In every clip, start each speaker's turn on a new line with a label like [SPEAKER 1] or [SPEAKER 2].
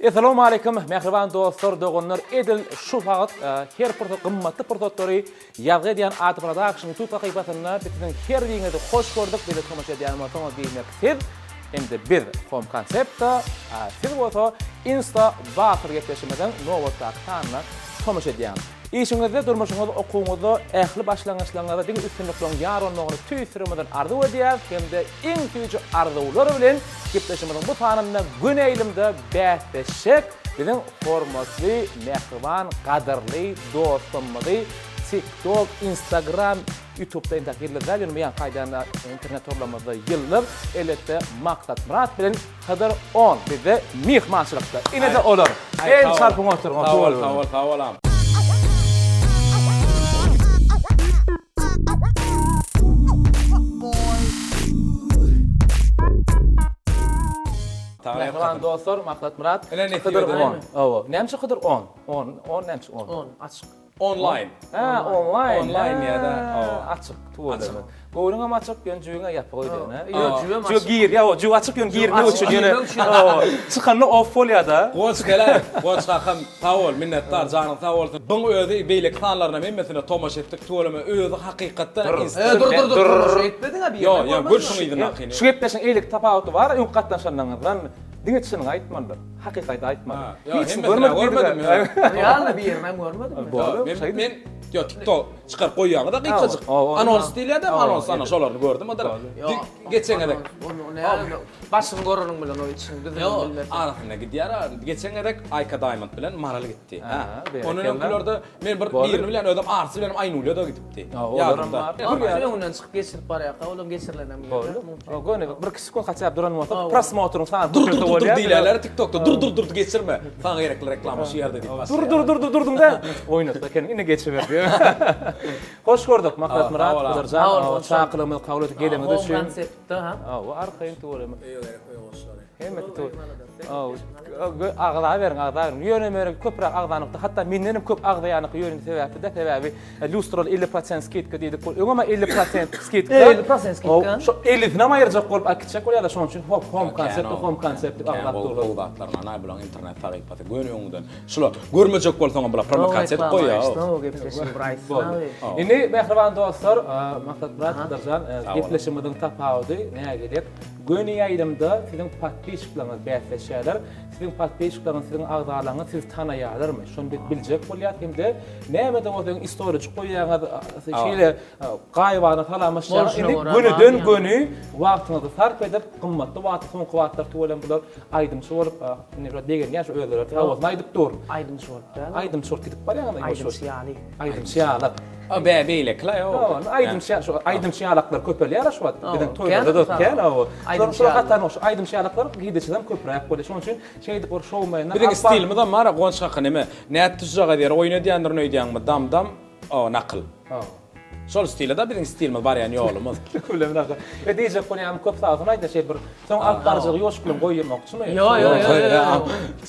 [SPEAKER 1] Essalawmaleýkim mähriban dostlar, doganlar edil şu wagt her pursat gymmatly pursatlary ýazgy edýän Ady Production YouTube sahypasynda biz siziň her biriňizi hoş gördük bize tomaşa edýän bolsaňyz diýmek siz hem-de biz Home Concept-da siz bolsa Insta Batyr gepleşigimiziň nobatdaky sanyna tomaşa edýäňiz. Işiňizde, durmuşyňyzda, okuwyňyzda, ähli başlangyçlaryňyzda diňe üstünlikleriň ýar bolmagyny tüýs ýüregimizden arzuw edýäris hem-de iň süýji arzuwlar bilen gepleşigimiziň bu sanynda gün eýlimde bäsleşjek biziň hormatly, mähriban, gadyrly dostumyzy TikTok, Instagram, Ýutubda entäk ýyldyz däl, ýöne bu ýaňky aýdan internet torlarymyzda ýyldyz, elbetde Maksatmyrat bilen Hydyr On bizde myhmançylykda. Ine-de olar. El çarpyň oturyň.
[SPEAKER 2] Sag bol, sag bol, sag bolam.
[SPEAKER 1] Mähriban dostlar, Maksatmyrat, Hydyr On. Hawa. Näme üçin Hydyr On? On, on näme üçin on?
[SPEAKER 3] On, açyk.
[SPEAKER 2] Onlaýn.
[SPEAKER 1] Hä, onlaýn.
[SPEAKER 2] Onlaýn ýa-da
[SPEAKER 1] açyk tuweleme. Göwnüňem açyk, ýöne jübiňe ýapyk öýdýän, hä?
[SPEAKER 3] Ýok, jübem açyk.
[SPEAKER 1] Jübi gir, ýa jübi açyk ýöne girmek üçin ýöne çykanda off bolýar-da.
[SPEAKER 2] Guwanç Geläýew, Guwanç kakam sag bol, minnetdar, janyň sag bolsun. Byň özi beýleki sanlaryna hemmesine tomaşa etdik tüweleme özi hakykatdan
[SPEAKER 3] Dur dur dur tomaşa etmediň-ä birine
[SPEAKER 2] Ýok, ýok, gör şuň yzyndakyny.
[SPEAKER 1] Şu gepleşigiň eýleki tapawudy bar, öňki gatnaşanlaryňyzdan diňe çynyňy aýtmalydyr. Hakykaty aýtmady.
[SPEAKER 2] Ýok, Hiç görmedim görmedim.
[SPEAKER 3] Realno birinem görmedim.
[SPEAKER 2] Men men ýok TikTok çykaryp goýýaňyz-da gysgajyk. Anons diýilýär-de, anons ana şolaryny gördüm. O da geçen gezek.
[SPEAKER 3] Başyny göreniň bilen o içini düzümini bilmez.
[SPEAKER 2] Arasynda gidýär. Geçen gezek Aýka Diamond bilen Maral gitdi. Ondan öňkülerde men bir birini bilen özüm Arsy bilen Aýnulýa da gidipdi.
[SPEAKER 1] Ýadymda.
[SPEAKER 3] Öňünden çykyp geçirip barýarka, olam geçirilenem.
[SPEAKER 1] Göni bir iki sekund haçap duran bolsa prosmotryň sany
[SPEAKER 2] dur dur dur dur diýilýärler TikTokda dur dur dur geçirme. Saňa gerekli reklama şu ýerde diýip
[SPEAKER 1] başlaýar. Dur dur dur dur durduň da. Oýnatdy eken indi geçiber diýip. Hoş gördük Maksat Myrat Hydyrjan çakylygymyzy kabul edip geleniňiz üçin.
[SPEAKER 3] Home konseptde ha.
[SPEAKER 1] Hawa arkaýyn tüweleme.
[SPEAKER 2] Öýe gerek öý goşlary.
[SPEAKER 1] Hemmesi tüweleme. Agza beriň agza beriň. Ýöne meni köpräk agzanykda hatda mendenem köp agzaýanyk ýöne sebäpli-de sebäbi Lýustrada 50 prosent skidka diýdik. Bul öňem 50 prosent skidka.
[SPEAKER 3] 50 prosent skidka.
[SPEAKER 1] Şo 50-sinem aýyrjak bolup äkitjek bolýarlar. Şonuň üçin hop home konsept, home konsept diýip agzap durlar.
[SPEAKER 2] Gowy zatlar manaý bulaň internet sahypasy göni öňüňden. Şular görmejek bolsaňam bular promokasiýa edip goýýar.
[SPEAKER 1] Indi mähriban dostlar, Maksatmyrat Hydyrjan gepleşigimiziň tapawudy nägilek. Göni ýaýlymda siziň podpisçikleriňiz bäsleşýärler. Siziň podpisçikleriňiz, siziň agzalaryňyz sizi tanaýarlarmy? Şony biz biljek bolýas hem-de Näme-de bolsa öň istoriýajyk goýýaňyz, şeýle gaýybana salamlaşýaňyz. Indi gönüden-göni wagtyňyzy sarp edip, gymmatly wagty soňky wagtlar tüweleme bular aýdymçy bolup, indi biraz begenýän şu özleri sag bolsun aýdyp dur.
[SPEAKER 3] Aýdymçy bolup däl.
[SPEAKER 1] Aýdymçy bolup gidip barýaňyz.
[SPEAKER 3] Aýdymçy ýaly.
[SPEAKER 1] Aýdymçy ýaly.
[SPEAKER 2] A bä beýlekiler ýok.
[SPEAKER 1] Hawa, aýdymçy şu aýdymçy ýalaklar köpelýär şu wagt. Biziň toýlarda-da kän hawa. Şol hatarda şu aýdymçy ýalaklar gidiçiden köpräk bolýar. Şonuň üçin Şeýdip bir şowmenler
[SPEAKER 2] Biziň stilimiz bar, Guwanç kaka neme, nätdi şujagaz ýeri oýun edýändirin öýdýäňmi, dam-dam, o, nakyl. Şol stile-da biziň stilimiz, barýan ýolumyz.
[SPEAKER 1] Bilen nakyl. E diýjek bolýanym köp sag bolsun aýda şeý bir soň alyp baryjygy ýoşup bilen goýýamakçymy?
[SPEAKER 3] Ýo ýo ýo ýo.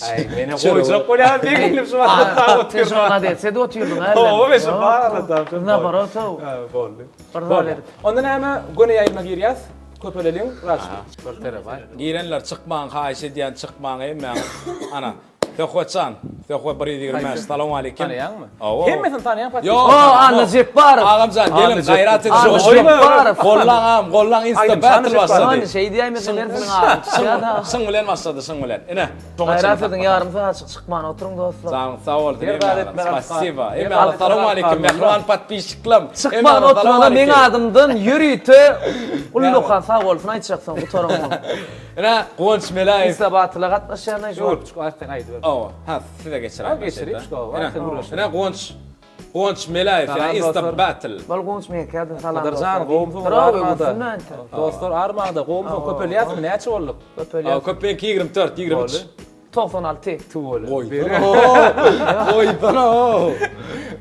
[SPEAKER 1] Aý meni goýjak bolýan begendim şu wagt sag
[SPEAKER 3] otyr. Sen şoňa detse-de otyrdyň hä.
[SPEAKER 1] Hawa men şu bar
[SPEAKER 3] Naborot.
[SPEAKER 1] Boldy.
[SPEAKER 3] Bir zat edip.
[SPEAKER 1] Onda näme göni ýaýlyma girýäs. Köpeleliň raşt. Bir terabaýt.
[SPEAKER 2] Girenler çykmaň haýyş edýän çykmaň hemmäňiz. Ana. Söhbetjan. Söhbet 125. Salowmaleýkim.
[SPEAKER 1] Tanaýaňmy?
[SPEAKER 2] Hawa.
[SPEAKER 1] Hemmesini tanaýaň
[SPEAKER 2] Ýok.
[SPEAKER 3] O Anna Jepbarow.
[SPEAKER 2] Agamjan geliň gaýrat ediň.
[SPEAKER 3] Anna Jepbarow.
[SPEAKER 2] Gollaň agam gollaň insta battle başlady.
[SPEAKER 3] Ony şeý diýäýmeseň men seniň adyň çykýar-da.
[SPEAKER 2] Şyň bilen başlady şyň bilen. Ine.
[SPEAKER 3] Gaýrat ediň ýarym sagatjyk çykman oturyň dostlar.
[SPEAKER 2] Janyň sag bolsun hemmäňize. Spasiba. Hemmäňize salowmaleýkim mähriban podpisçiklam.
[SPEAKER 3] Çykman oturana meň adymdan ýörite ullakan sag bolsun aýtjaksyň gutaransoň.
[SPEAKER 2] Ine Guwanç Meläýew.
[SPEAKER 3] Insta batyla gatnaşýan şu wagt.
[SPEAKER 1] Ýok, sen aýdyber.
[SPEAKER 2] Hawa, ha size geçiräýin.
[SPEAKER 1] Geçirip şu.
[SPEAKER 2] Ine Guwanç Guwanç Meläýew ýa Insta Battle.
[SPEAKER 3] Bol Guwanç meňkä-de salam
[SPEAKER 1] dostlar. Hydyrjan gowumsyň armada. Dostlar armada gowumsyň köpelýäsmi näçe bolduk?
[SPEAKER 3] Köpelýäs.
[SPEAKER 2] Köp meňki 24, 23.
[SPEAKER 3] 96.
[SPEAKER 1] Tüweleme.
[SPEAKER 2] Goýsana. Goýsana.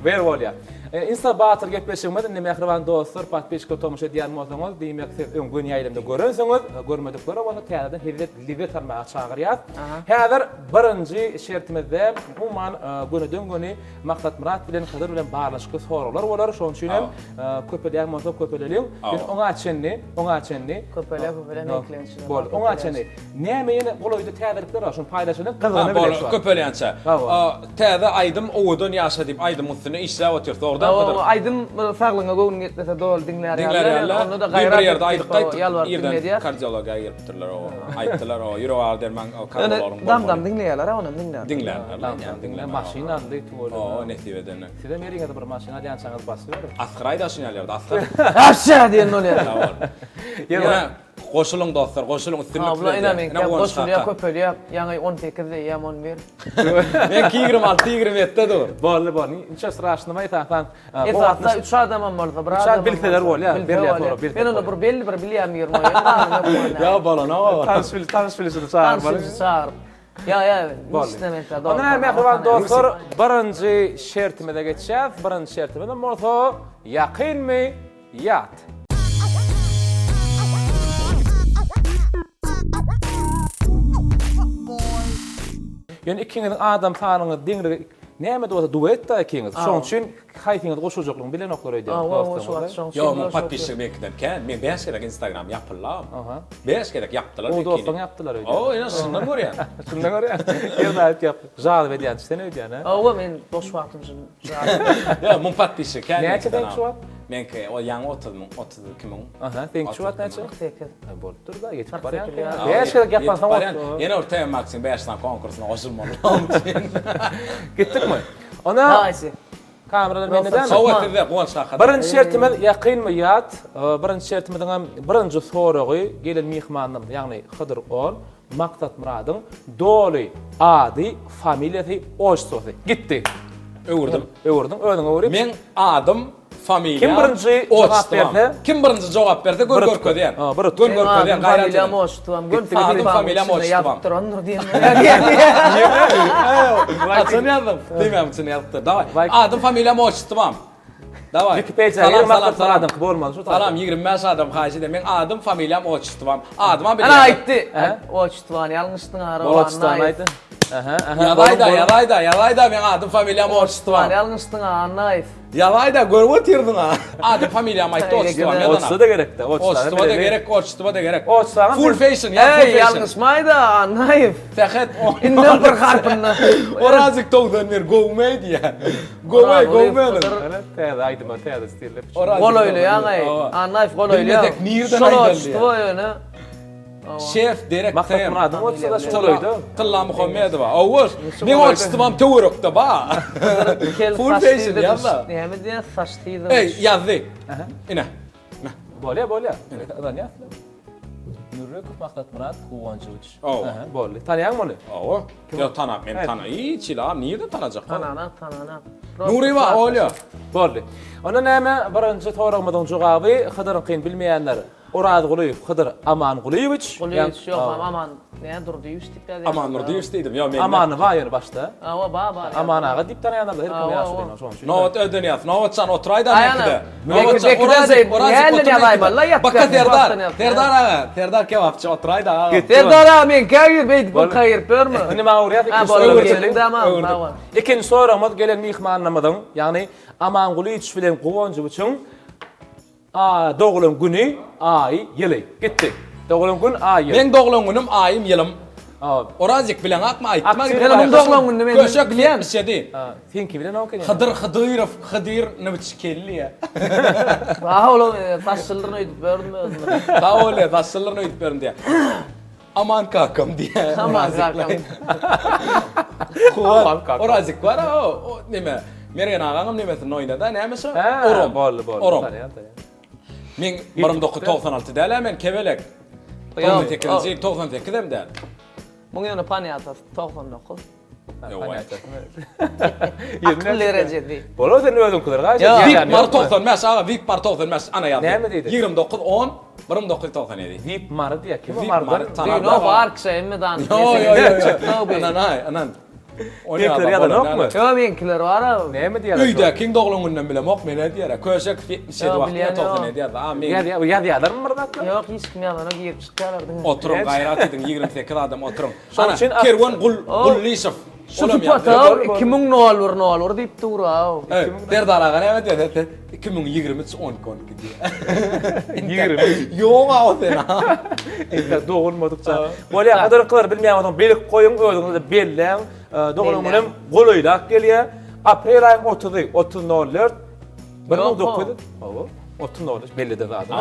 [SPEAKER 1] Ber bolýar. Insta Batyr gepleşigimiz indi mähriban dostlar, podpisçikler tomaşa edýän bolsaňyz, diýmek siz öň göni ýaýlymda görensiňiz, görmediklere bolsa täzeden hezzet lezzet almaga çagyrýas. Häzir birinji şertimizde umuman gönüden-göni Maksatmyrat bilen Hydyr bilen baglanyşykly soraglar bolar. Şonuň üçin hem köpelýän bolsa köpeleliň. Ýöne oňa çenli, oňa çenli
[SPEAKER 3] Köpele köpele meňkileň
[SPEAKER 1] Bol, oňa çenli. Näme ýene golaýda täzelikler bar, şony paýlaşalyň, gyzygyny bileris şu wagt.
[SPEAKER 2] Köpelýänçä. Täze aýdym Owadan ýaşa diýip aýdymyň üstünde işläp otyrys, dogry däl Hydyr?
[SPEAKER 3] Aýdym bir saglygyňa göwnüň ýetmese doly diňlär
[SPEAKER 2] ýaly. Diňlär ýaly. Onda-da gaýrat bir ýerde aýdyp gaýtdyk, irden kardiologiýa giripdirler o. Aýtdylar o ýürek agyry derman o kardiologyň bolmaly.
[SPEAKER 3] Dam-dam diňleýärler onam diňlärler.
[SPEAKER 2] Diňlärler. Dam-dam
[SPEAKER 1] diňlär. Maşyn aldy tüweleme.
[SPEAKER 2] O nesip edende.
[SPEAKER 1] Sizem eriňize bir maşyn alýançaňyz basyberiň.
[SPEAKER 2] Asgyr aýdaşyn ýaly ýerde asgyr.
[SPEAKER 3] Aşa diýen bolýar.
[SPEAKER 2] Sag bol. Ýene Goşulyň dostlar goşulyň üstünlik
[SPEAKER 3] size diýýän. Ine goşulýa köpelýä ýaňy 18 diýýäm 11.
[SPEAKER 2] Meňki 26 27-de dur.
[SPEAKER 1] Boldy boldy. Niçe straşnyma esasan.
[SPEAKER 3] Esasda 3 adamam bolsa bir adam.
[SPEAKER 1] Bilseler bolýa. Berýär sorag
[SPEAKER 3] bilseler. Men onda bir belli bir bilýän birini goýaýyn.
[SPEAKER 2] Ýa bolanok.
[SPEAKER 1] Tanyş bil tanyş bilişini çagyrmaly.
[SPEAKER 3] Tanyş bilişi çagyryp. Ýa ýa hiç
[SPEAKER 1] Onda näme mähriban dostlar birinji şertimize geçýäs. Birinji şertimizem bolsa ýakynmy Ýat. Ýöne ikiňiziň adam sanyňyz deňligi näme-de bolsa duet-da ikiňiz. Şonuň üçin haýsyňyz goşuljaklygyny bilenoklar öýdýän
[SPEAKER 2] dostlaryňyz. Ýok, muň podpisçigi meňkiden kän. Meň 5 gezek Instagram ýapyldy. Aha. 5 gezek ýapdylar
[SPEAKER 1] meňkini. O dostlaryň ýapdylar öýdýän.
[SPEAKER 2] O, ine şundan görýän.
[SPEAKER 1] Şundan görýän. Ýerde aýyp ýapdy. Jazyp edýänçi sen öýdýän, hä?
[SPEAKER 3] Hawa, men boş wagtym şun
[SPEAKER 2] Ýok, muň podpisçigi kän.
[SPEAKER 1] Näçe seňki şu wagt?
[SPEAKER 2] Meňki o ýaňy 30 müň, 32 müň.
[SPEAKER 1] Aha, seňki şu wagt näçe?
[SPEAKER 3] 48.
[SPEAKER 1] Bolupdyr-da, ýetip barýan. 5 gezek ýapansoň
[SPEAKER 2] Ýene bir TM Max'yň 5 sany konkursyna goşulmaly.
[SPEAKER 1] Gitdikmi? Onda
[SPEAKER 3] Haýsy?
[SPEAKER 1] Kameralar mende dälmi?
[SPEAKER 2] Hawa sizde Guwanç kaka.
[SPEAKER 1] Birinji şertimiz ýakynmy ýat. Birinji şertimiziň hem birinji soragy gelen myhmanymyz, ýagny Hydyr On. Maksatmyradyň doly ady, familiýasy, otçestwosy. Gitdi.
[SPEAKER 2] Öwürdim.
[SPEAKER 1] Öwürdiň, özüň öwürip.
[SPEAKER 2] Meň adym, familiýam,
[SPEAKER 1] Kim birinji jogap berse?
[SPEAKER 2] Kim birinji jogap berse gön görkezýän.
[SPEAKER 1] Ha, bir
[SPEAKER 2] Gön görkezýän, gaýrat ediň.
[SPEAKER 3] Familiýam, otçestwam, gön
[SPEAKER 2] Adym, familiýam, otçestwam.
[SPEAKER 3] ýazyp durandyr diýen.
[SPEAKER 2] Haçan ýazdym? Diýmäm üçin ýazypdyr. Daway. Adym, familiýam, otçestwam. Daway.
[SPEAKER 1] Wikipedia
[SPEAKER 2] Salam,
[SPEAKER 1] ýer
[SPEAKER 2] salam,
[SPEAKER 1] Maksat
[SPEAKER 2] salam.
[SPEAKER 1] Myradyňky bolmaly şu
[SPEAKER 2] Salam 25 adam haýyş edýän. Meň adym, familiýam, otçestwam. Adymam
[SPEAKER 3] Ana
[SPEAKER 2] bilýärler.
[SPEAKER 3] aýtdy. Otçestwany ýalňyşdyň ara.
[SPEAKER 1] Otçestwany aýtdy. Aha, aha.
[SPEAKER 2] Ýazaýda, ýazaýda, ýazaýda meň adym, familiýam, otçestwam.
[SPEAKER 3] Otçestwany ýalňyşdyň Annaýew.
[SPEAKER 2] Ýazaýda görüp otyrdyň-a. Adym, familiýam aýtdy, otçestwam ýazanam.
[SPEAKER 1] Otçestvo-da gerekde.
[SPEAKER 2] Otçestvo-da gerek, otçestvo-da gerek.
[SPEAKER 1] Otçestwam.
[SPEAKER 2] Full fashion, ýa full
[SPEAKER 3] Eý,
[SPEAKER 2] fashion.
[SPEAKER 3] ýalňyşmaýda Annaýew.
[SPEAKER 2] Sähet
[SPEAKER 3] Indem bir harpynda.
[SPEAKER 2] Orazik 91 gowmy diýýär. Gowy, gowy meniň.
[SPEAKER 1] Täze aýdyma, täze stilde.
[SPEAKER 3] Golaýlaýaň aý. Annaýew golaýlaýaň.
[SPEAKER 2] Bilmesek nirden aýdaly diýýär.
[SPEAKER 3] Şol ýöne.
[SPEAKER 2] Şef Derek
[SPEAKER 1] Maksat Myradyň otsa-da şolaýda.
[SPEAKER 2] Tylla Muhammedowa. Owoş. Meň otçestwam töwerekde ba. Full fashion ýazda.
[SPEAKER 3] Näme diýýär? Saç syzdyryş.
[SPEAKER 2] Eý, ýazdy. Ine.
[SPEAKER 1] Bolýa, bolýa. Ynanýas. Mürrekow Maksatmyrat Guwanjowiç.
[SPEAKER 2] Hawa.
[SPEAKER 1] Boldy. Tanaýaňmy ony?
[SPEAKER 2] Hawa. Ýok, tanap, men tana. Hiç hili, agam, nirden tanajak?
[SPEAKER 3] Tananak, tananak.
[SPEAKER 2] Nuryba, Olýa.
[SPEAKER 1] Boldy. Onda näme, birinji soragymyzyň jogaby Hydyryňkyny bilmeýänler Orazgulyýew Hydyr Amangulyýewiç.
[SPEAKER 3] Gulyýewiç ýok, Aman, näme Durdyýewiç diýip ýazýar.
[SPEAKER 2] Aman Durdyýewiç diýdim. Ýok, men.
[SPEAKER 1] Amany bar ýöne başda.
[SPEAKER 3] Hawa, bar, bar.
[SPEAKER 1] Aman aga diýip tanaýanlar her kim ýaşuly şonuň üçin.
[SPEAKER 2] Nobat ödenýas. Nobatjan oturaýda meňkide.
[SPEAKER 3] Nobatjan Orazik, Orazik otur.
[SPEAKER 2] Baka Serdar. Serdar aga, Serdar kebapçy oturaýda aga.
[SPEAKER 3] Serdar aga meňkä gir, beýdip baka girip ýörme.
[SPEAKER 1] Indi maňa urýas ikinji soragymyz. Ikinji soragymyz gelen myhmanlarymyzyň, ýagny Amangulyç bilen Guwanjowiçiň A doglan güni, aýy, ýyly. Gitdi. Doglan gün, aý, ýyl.
[SPEAKER 2] Meň doglan günüm, aýym, ýylym.
[SPEAKER 1] A.
[SPEAKER 2] Orazik bileňakmy aýtma.
[SPEAKER 3] Men onuň doglan gününi men
[SPEAKER 2] Köşek
[SPEAKER 3] bilýän.
[SPEAKER 2] 77.
[SPEAKER 1] A, seňki bilenok eken.
[SPEAKER 2] Hydyr Hydyrow, Hydyr Nybyç Kelliýe.
[SPEAKER 3] Sag boluň, saçlydyr öýdüp berdim özüme.
[SPEAKER 2] Sag bol, saçlydyr öýdüp berdim diýýär. Aman kakam diýýär.
[SPEAKER 3] Aman kakam.
[SPEAKER 2] Aman kakam. Orazik bar o neme. Mergen agaňam nemesini oýnada, näme şo?
[SPEAKER 1] Orom. Boldy, boldy.
[SPEAKER 2] Orom. Men 1996 däl-ä men kebelek. 98-nji ýyl, 98 hem däl.
[SPEAKER 3] Muň ýöne panýatasy 99.
[SPEAKER 1] Akyl
[SPEAKER 3] derejesi.
[SPEAKER 1] Bolar sen özüňkiler gaýşa.
[SPEAKER 2] Vip Mary 95 aga Vip Mary 95 ana ýazdy.
[SPEAKER 1] Näme diýdi?
[SPEAKER 2] 29 10 1997.
[SPEAKER 1] Vip Mary diýýär. Kim o Marydan?
[SPEAKER 3] Ýok bar kişi hemme dan.
[SPEAKER 2] Ýo ýo ýo. Anan aý anan.
[SPEAKER 1] Seňkiler ýazanokmy?
[SPEAKER 3] Ýok, meňkiler bar-a.
[SPEAKER 1] Näme diýýärler?
[SPEAKER 2] Öýdäkiň doglan gününem bilemok, men nädýär-ä. Köşek 77 wagty ýa 97 ýazdy. A men
[SPEAKER 1] Ýazýarlarmy bir zatlar?
[SPEAKER 3] Ýok, hiç kim ýazanok, girip çykýarlar diňe.
[SPEAKER 2] Oturyň, gaýrat ediň, 28 adam oturyň.
[SPEAKER 1] Şonuň üçin
[SPEAKER 2] Kerwen Gul Gullyşow.
[SPEAKER 3] Şu sypata 2000 nol bir nol bir diýip dur-aw.
[SPEAKER 2] Serdar aga näme diýýär? Sen 2023 12 12 diýýär. 23. Ýok-a o sen.
[SPEAKER 1] Entek dogulmadykça. Bolýar, Hydyr bilmeýän bolsaň bellik goýuň, özüňiz-de belläň. Doglan günem golaýlap gelýär. Aprel aýyň 30-y, 30 nol dört, 1900. Hawa, 30 nol dört belli-de zady.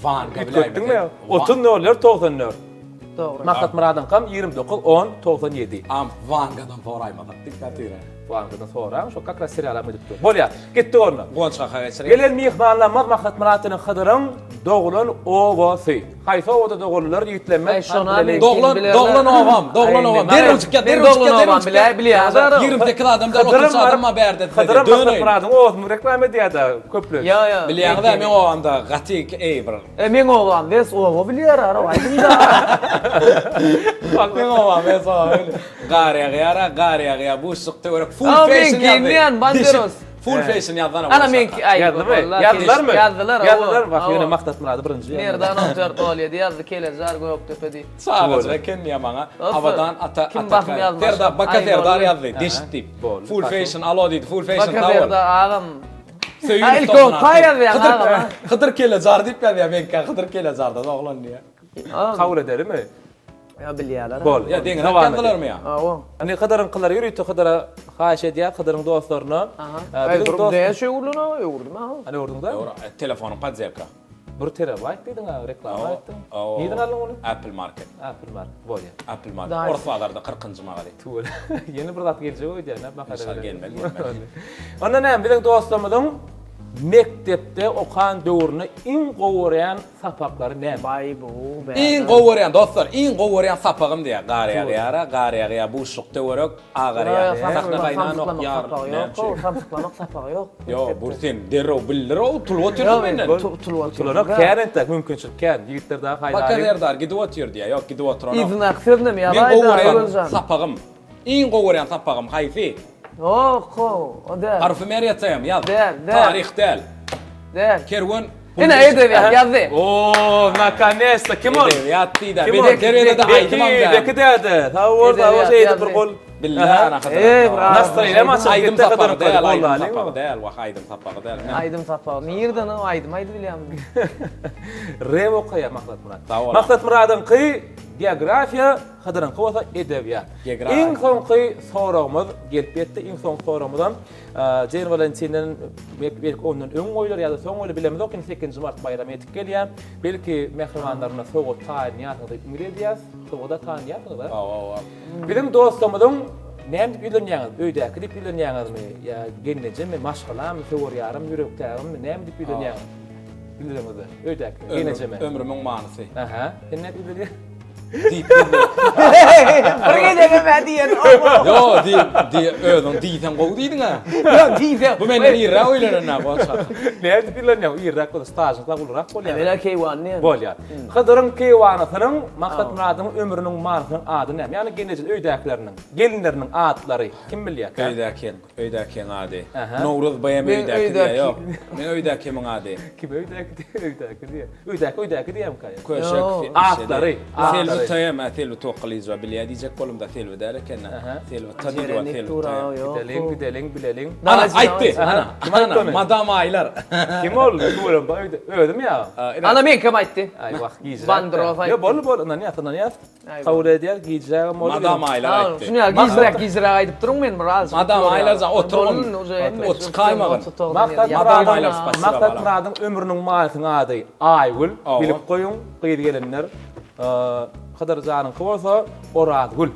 [SPEAKER 2] Wanga biläýmedi.
[SPEAKER 1] 30 nol dört, 94.
[SPEAKER 3] Dogry.
[SPEAKER 1] Maksat Myradyňkam 29 10 97.
[SPEAKER 2] Am Wangadan soraýmasak diktatura.
[SPEAKER 1] Wangadan soraň, şo kak raz serialam gidip dur. Bolýar. Gitdik onda.
[SPEAKER 2] Guwanç kaka geçirýär.
[SPEAKER 1] Gelen myhmanlarymyz Maksat Myrat bilen Hydyryň doglan obasy. Haýsy obada doguldylar ýigitlerimiz?
[SPEAKER 3] Aý, şona men
[SPEAKER 2] Doglan, doglan obam, doglan obam. Derrew çykýar, derrew çykýar, derrew çykýar.
[SPEAKER 3] Bilýän bilýän.
[SPEAKER 2] 28 adam däl, 33 adam bar bärde.
[SPEAKER 1] Hydyram Maksat Myradyň obasyny reklama edýär-de köplenç.
[SPEAKER 3] Ýa, ýa.
[SPEAKER 2] Bilýäňiz-ä, meň obamda gaty eý bir
[SPEAKER 3] E meň obam wes oba bilýär ara aýdyň-da.
[SPEAKER 2] Meň obam wes oba bilýär. Gar ýagýar-a, gar ýagýar, buşluk töwerek full
[SPEAKER 3] A
[SPEAKER 2] fashion
[SPEAKER 3] meňki
[SPEAKER 2] ýazdy.
[SPEAKER 3] diýen banderos.
[SPEAKER 2] Full fashion ýazdan
[SPEAKER 3] Ana meňki aý.
[SPEAKER 1] Ýazdymy? Ýazdylarmy?
[SPEAKER 3] Ýazdylar.
[SPEAKER 1] Ýazdylar. Bak ýöne Maksat Myrady birinji.
[SPEAKER 3] Merdan 14 07 ýazdy Kelejar Gökdepe diýip.
[SPEAKER 2] Çagajyk eken diýýär maňa. Abadan ata
[SPEAKER 3] Kim basym ýazmaz.
[SPEAKER 2] Serdar Baka Serdar ýazdy. Deşik diýip. Full fashion alo diýdi. Full fashion
[SPEAKER 3] Baka
[SPEAKER 2] sag bol.
[SPEAKER 3] Serdar agam.
[SPEAKER 2] Söýgüli
[SPEAKER 3] Ha, ilki o paý ýazýaň agam, ha.
[SPEAKER 2] Hydyr Kelejar diýip ýazýar meňkä Hydyr Kelejarda doglan diýýär.
[SPEAKER 1] Kabul ederimi?
[SPEAKER 3] Ýa bilýärler.
[SPEAKER 1] Bol.
[SPEAKER 2] Ýa deňiz ýazdylarmy ýa?
[SPEAKER 3] Hawa.
[SPEAKER 1] Indi Hydyryňkylar ýörite Hydyra haýyş edýär, Hydyryň dostlaryna.
[SPEAKER 3] Aha.
[SPEAKER 1] Biziň dost.
[SPEAKER 3] Näçe öwrülen aga? Öwürdim aga.
[SPEAKER 1] Hany öwürdiňdä?
[SPEAKER 2] Telefonyň poddelka.
[SPEAKER 1] Bir terabayt diýdiň aga, reklama aýtdyň. Nirden aldyň ony?
[SPEAKER 2] Apple Market.
[SPEAKER 1] Apple Market, bolýar.
[SPEAKER 2] Apple Market, Orus bazarda 40-njy magazy.
[SPEAKER 1] Tüwel. Ýene bir zat geljek öýdýän, näme bakar.
[SPEAKER 2] Inşallah gelmeli, gelmeli.
[SPEAKER 1] Onda näme, biziň dostlarymyzyň mekdepde okan döwründe iň gowy görýän sapaklary näme?
[SPEAKER 3] Baý bu,
[SPEAKER 2] bä. Iň gowy görýän dostlar, iň gowy görýän sapagym diýýär. Gar ýagýar-a, gar ýagýar, buşluk töwerek. Agarýar. Sahna gaýnanok ýar.
[SPEAKER 3] Ýok, samsyklamak sapagy ýok.
[SPEAKER 2] Ýok, bu sen derrew bildir-ow, tutulyp otyrsyň menden.
[SPEAKER 3] Tutulyp otyryn.
[SPEAKER 1] Tutulanok kän entek, mümkinçilik kän. Ýigitler dagy haýdalyň.
[SPEAKER 2] Baka Serdar gidip otyr diýýär. Ýok, gidip oturanok.
[SPEAKER 3] Yzyndaky sözünem
[SPEAKER 2] ýazaýda. Men gowy görýän sapagym. Iň gowy görýän sapagym haýsy?
[SPEAKER 3] Ýok, o däl.
[SPEAKER 2] Parfümeriýa TM ýaz.
[SPEAKER 3] Däl, däl.
[SPEAKER 2] Taryh däl.
[SPEAKER 3] Däl.
[SPEAKER 2] Kerwen
[SPEAKER 3] Ine edebiýat ýazdy.
[SPEAKER 1] Oo, nakonesta kim ol?
[SPEAKER 2] Edebiýat diýdä.
[SPEAKER 1] Kim ol?
[SPEAKER 2] Terbiýede aýdymam däl.
[SPEAKER 1] Beki däde. Sag bol, sag bol, şeýdip bir gol.
[SPEAKER 2] Billah, ana Hydyr.
[SPEAKER 3] Eý, bir
[SPEAKER 1] Nastroýeniýam açyp
[SPEAKER 2] Aýdym
[SPEAKER 1] gitdi
[SPEAKER 2] sapagy
[SPEAKER 1] Hydyryň
[SPEAKER 2] däl, aýdym
[SPEAKER 1] gollany.
[SPEAKER 2] sapagy däl, wah aýdym sapagy däl.
[SPEAKER 3] Aýdym sapagy. Nirden o aýdym aýdyp bilýämi?
[SPEAKER 1] Rep okaýar Maksat Myrat.
[SPEAKER 2] Sag bol.
[SPEAKER 1] Maksat Myradyňky geografiýa, Hydyryňky bolsa edebiýat.
[SPEAKER 2] Geografiýa.
[SPEAKER 1] Iň soňky soragymyz gelip ýetdi. Iň soňky soragymyzam Jeýn Walentinden belki ondan öň goýlar ýa-da soň goýlar bilemizok, indi sekizinji mart baýramy ýetip gelýär. Belki mähribanlaryna sowgat taýynlaýarsyňyz diýip umyt edýäs. Sowgada taýynlaýarsyňyz-a?
[SPEAKER 2] Hawa, hawa.
[SPEAKER 1] Biziň dostlarymyzyň näme diýip ýüzlenýäňiz? Öýdäki diýip ýüzlenýäňizmi? Ýa gelnejemi, maşgalamy, söwer ýarym, ýürekdägimmi, näme diýip ýüzlenýäňiz? Ýüzleňizde, öýdäki, gelnejeme.
[SPEAKER 2] Ömrümiň manysy.
[SPEAKER 1] Aha, sen nädip ýüzlenýäň?
[SPEAKER 2] Diýip ýüzlen.
[SPEAKER 3] Bir gezegem hä diýen.
[SPEAKER 2] Ýo, diý, diý, özüň diýseň gowy diýdiň-ä.
[SPEAKER 3] Ýok, diýseň.
[SPEAKER 2] Bu menden irräk öýlenen-ä, goçak.
[SPEAKER 1] Nädip ýüzlenýäň? Irräk bolsa stažyň sag ulurak bolýar.
[SPEAKER 3] Emel-ä keýwany diýen.
[SPEAKER 1] Bolýar. Hydyryň keýwanysynyň, Maksat Myradyň ömrüniň manysynyň ady näme? Ýagny gelneje öýdäkileriniň, gelinleriniň atlary kim bilýär?
[SPEAKER 2] Öýdäki, öýdäkiň ady.
[SPEAKER 1] Aha.
[SPEAKER 2] Nowruz BM
[SPEAKER 3] Men
[SPEAKER 2] öýdäki diýýär,
[SPEAKER 3] öýdäki.
[SPEAKER 2] ýok. Men öýdäkimiň ady.
[SPEAKER 1] Kim öýdäki diýýär, öýdäki diýýär. Öýdäki öýdäki diýýärmikä ýa?
[SPEAKER 2] Köşek.
[SPEAKER 3] Ýok.
[SPEAKER 1] Atlary,
[SPEAKER 2] Selbi
[SPEAKER 1] atlary.
[SPEAKER 2] TM, hä, Selbi Tokgylyjowa bilýär diýjek bolumda, Selbi däl eken-dä.
[SPEAKER 1] Aha.
[SPEAKER 2] Selbi T diýdi ol,
[SPEAKER 3] Jeren
[SPEAKER 2] Selbi
[SPEAKER 3] dur,
[SPEAKER 2] TM.
[SPEAKER 3] ýok.
[SPEAKER 1] Gideliň, gideliň, bileliň.
[SPEAKER 2] Ana, aýtdy, ana,
[SPEAKER 1] Kim aýtdy
[SPEAKER 2] ana,
[SPEAKER 1] ony?
[SPEAKER 2] Madam Aýlar.
[SPEAKER 1] Kim ol? Tüweleme, bak öýde. Özüm ýa.
[SPEAKER 3] Ana meňkem aýtdy.
[SPEAKER 1] Aý, wah, gijräk.
[SPEAKER 3] Bandrow aýtdy.
[SPEAKER 1] Ýok, boldy, boldy, ynanýas, ynanýas. Kabul edýär, gijrägem boldy.
[SPEAKER 2] Madam Aýlar aýtdy.
[SPEAKER 3] Şuny ýaly gijräk, gijräk aýdyp duruň men bir azajyk.
[SPEAKER 2] Madam Aýlar jan, otur ol. Ot çykaýmagyn.
[SPEAKER 1] Maksat Myradyň, Maksat Myradyň ömrüniň manysynyň ady Aýgül. Bilip goýuň, gyz gelinler. Hydyr janyňky bolsa Orazgül.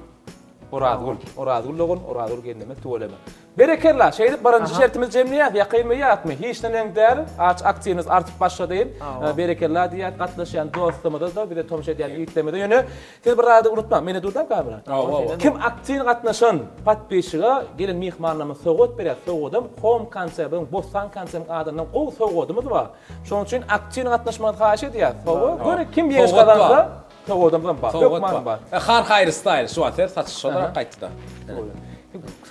[SPEAKER 1] Orazgül. Orazgül dogan, Orazgül gelnimiz tüweleme. Berekella, şeýdip birinji şertimizi jemleýäs, ýakynmy ýatmy, hiç neneň däl, aç aktiwimiz artyp başlady. Berekella diýýäs gatnaşýan dostlarymyza-da, bize tomaşa edýän ýigitlerimize. Ýöne siz bir zady unutmaň, mende durda kamera. Kim aktiw gatnaşan podpisçiga gelen myhmanlarymyz sowgat berýär, sowgadam Home konsertiň, Bossan konsertiň adyndan gowy sowgadymyz bar. Şonuň üçin aktiw gatnaşmagyňyzy haýyş edýäs. Hawa, göni kim ýeňiş gazansa, Sowgadymyzam bar.
[SPEAKER 2] Sowgat
[SPEAKER 1] Hökman bar.
[SPEAKER 2] bar. Har Haýry style şu wagt ser saçy şolara gaýtdy-da.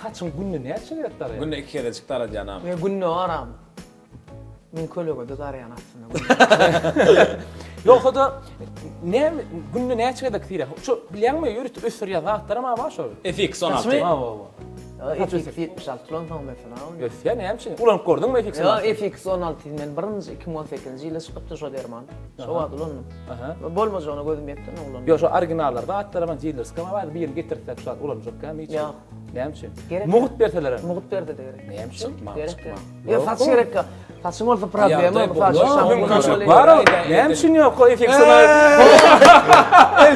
[SPEAKER 1] Saçyň günde näçe gezek daraýar?
[SPEAKER 2] Günde iki gezejik daradýan am.
[SPEAKER 3] Men günde aram. Men kölegede daraýan aslynda.
[SPEAKER 1] Ýogsa-da näme günde näçe gezek sirä? Şu bilýäňmi ýörite ösdürýän zatlaram bar şol.
[SPEAKER 2] FX 16.
[SPEAKER 1] Hawa hawa.
[SPEAKER 3] FX 76 ulansaň mesela.
[SPEAKER 1] Ösýär näme üçin? Ulanyp gördüňmi FX
[SPEAKER 3] 16? Ýok FX 16 men birinji 2018-nji ýylda çykypdy şo derman. Şo wagt ulandym. Aha. Bolmajagyna gözüm ýetdi onda ulandym.
[SPEAKER 1] Ýok şo originallar zatlaram dilerskam bar birini getirsek şu wagt ulanjak dämi hiç?
[SPEAKER 3] Ýok.
[SPEAKER 1] Näme üçin?
[SPEAKER 3] Gerek.
[SPEAKER 1] Mugt berseler hem.
[SPEAKER 3] Mugt berse-de gerek.
[SPEAKER 1] Näme üçin?
[SPEAKER 2] Çykma,
[SPEAKER 3] Gerek
[SPEAKER 2] çykma.
[SPEAKER 3] däl. Ýok saç gerek. Saçyň bolsa problema,
[SPEAKER 2] Ýagdaý
[SPEAKER 3] saçy
[SPEAKER 2] bolmaz.
[SPEAKER 3] şampun
[SPEAKER 1] Mümkinçilik
[SPEAKER 3] bolmaly.
[SPEAKER 1] bar ol. Näme üçin ýok o FX
[SPEAKER 2] 16?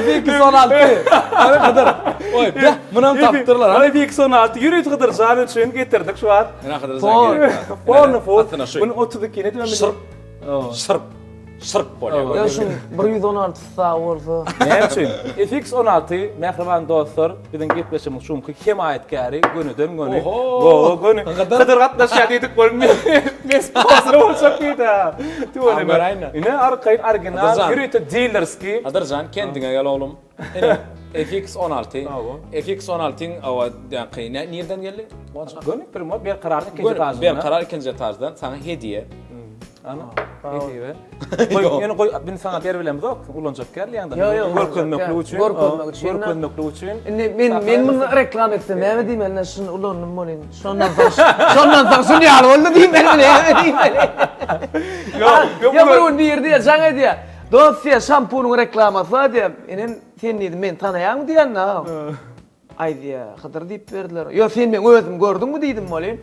[SPEAKER 2] FX 16. Hany Hydyr. Oý, beh, munam tapdyrlar.
[SPEAKER 1] Hany FX 16 ýörite Hydyr jan üçin getirdik şu wagt.
[SPEAKER 2] Ine Hydyr jan gerek.
[SPEAKER 1] Porno fut.
[SPEAKER 2] Aslynda şu.
[SPEAKER 1] Bunu 32 ne diýmem.
[SPEAKER 2] Şyrp. Şyrp. Şyrp bolýar.
[SPEAKER 3] Ýa şuň 116 sag bolsa.
[SPEAKER 1] Näme üçin? FX 16 mähriban dostlar, biziň gepleşigimiz şuňky hemaýatkäri gönüden göni. Gowa göni. Hydyr gatnaşýar diýdik bol. Men sponsor boljak diýdi. Tüweleme. Ine arkaýyn original ýörite dilerskiý.
[SPEAKER 2] Hydyrjan kendiňe gel oglum. Ine FX 16. FX 16-yň awa ýaňky nirden geldi?
[SPEAKER 1] Göni primo Berkararyň ikinji etažyndan.
[SPEAKER 2] Berkarar ikinji etaždan saňa hediýe.
[SPEAKER 1] Ana. Nesibe. Goý, ýöne goý, biz saňa berip bilemzok, ulanjak däl ýa-da.
[SPEAKER 3] Ýok, ýok,
[SPEAKER 1] Görkezmeklik üçin.
[SPEAKER 3] Görkezmek üçin.
[SPEAKER 1] Görkezmeklik üçin.
[SPEAKER 3] Indi men men muny reklama etsem näme diýmeli? Şuny ulandym bolýan. Şondan soň şondan soň şuny ýaly boldy diýmeli, näme diýmeli?
[SPEAKER 1] Ýok,
[SPEAKER 3] ýok, bir gün biri diýýär, jaň edýär. Dost diýýär, şampunyň reklamasy bar diýýär. Inem sen diýdim, meni tanaýaňmy diýende. Aý diýýär, Hydyr diýip berdiler. Ýok, sen meň özümi gördüňmi diýdim welin.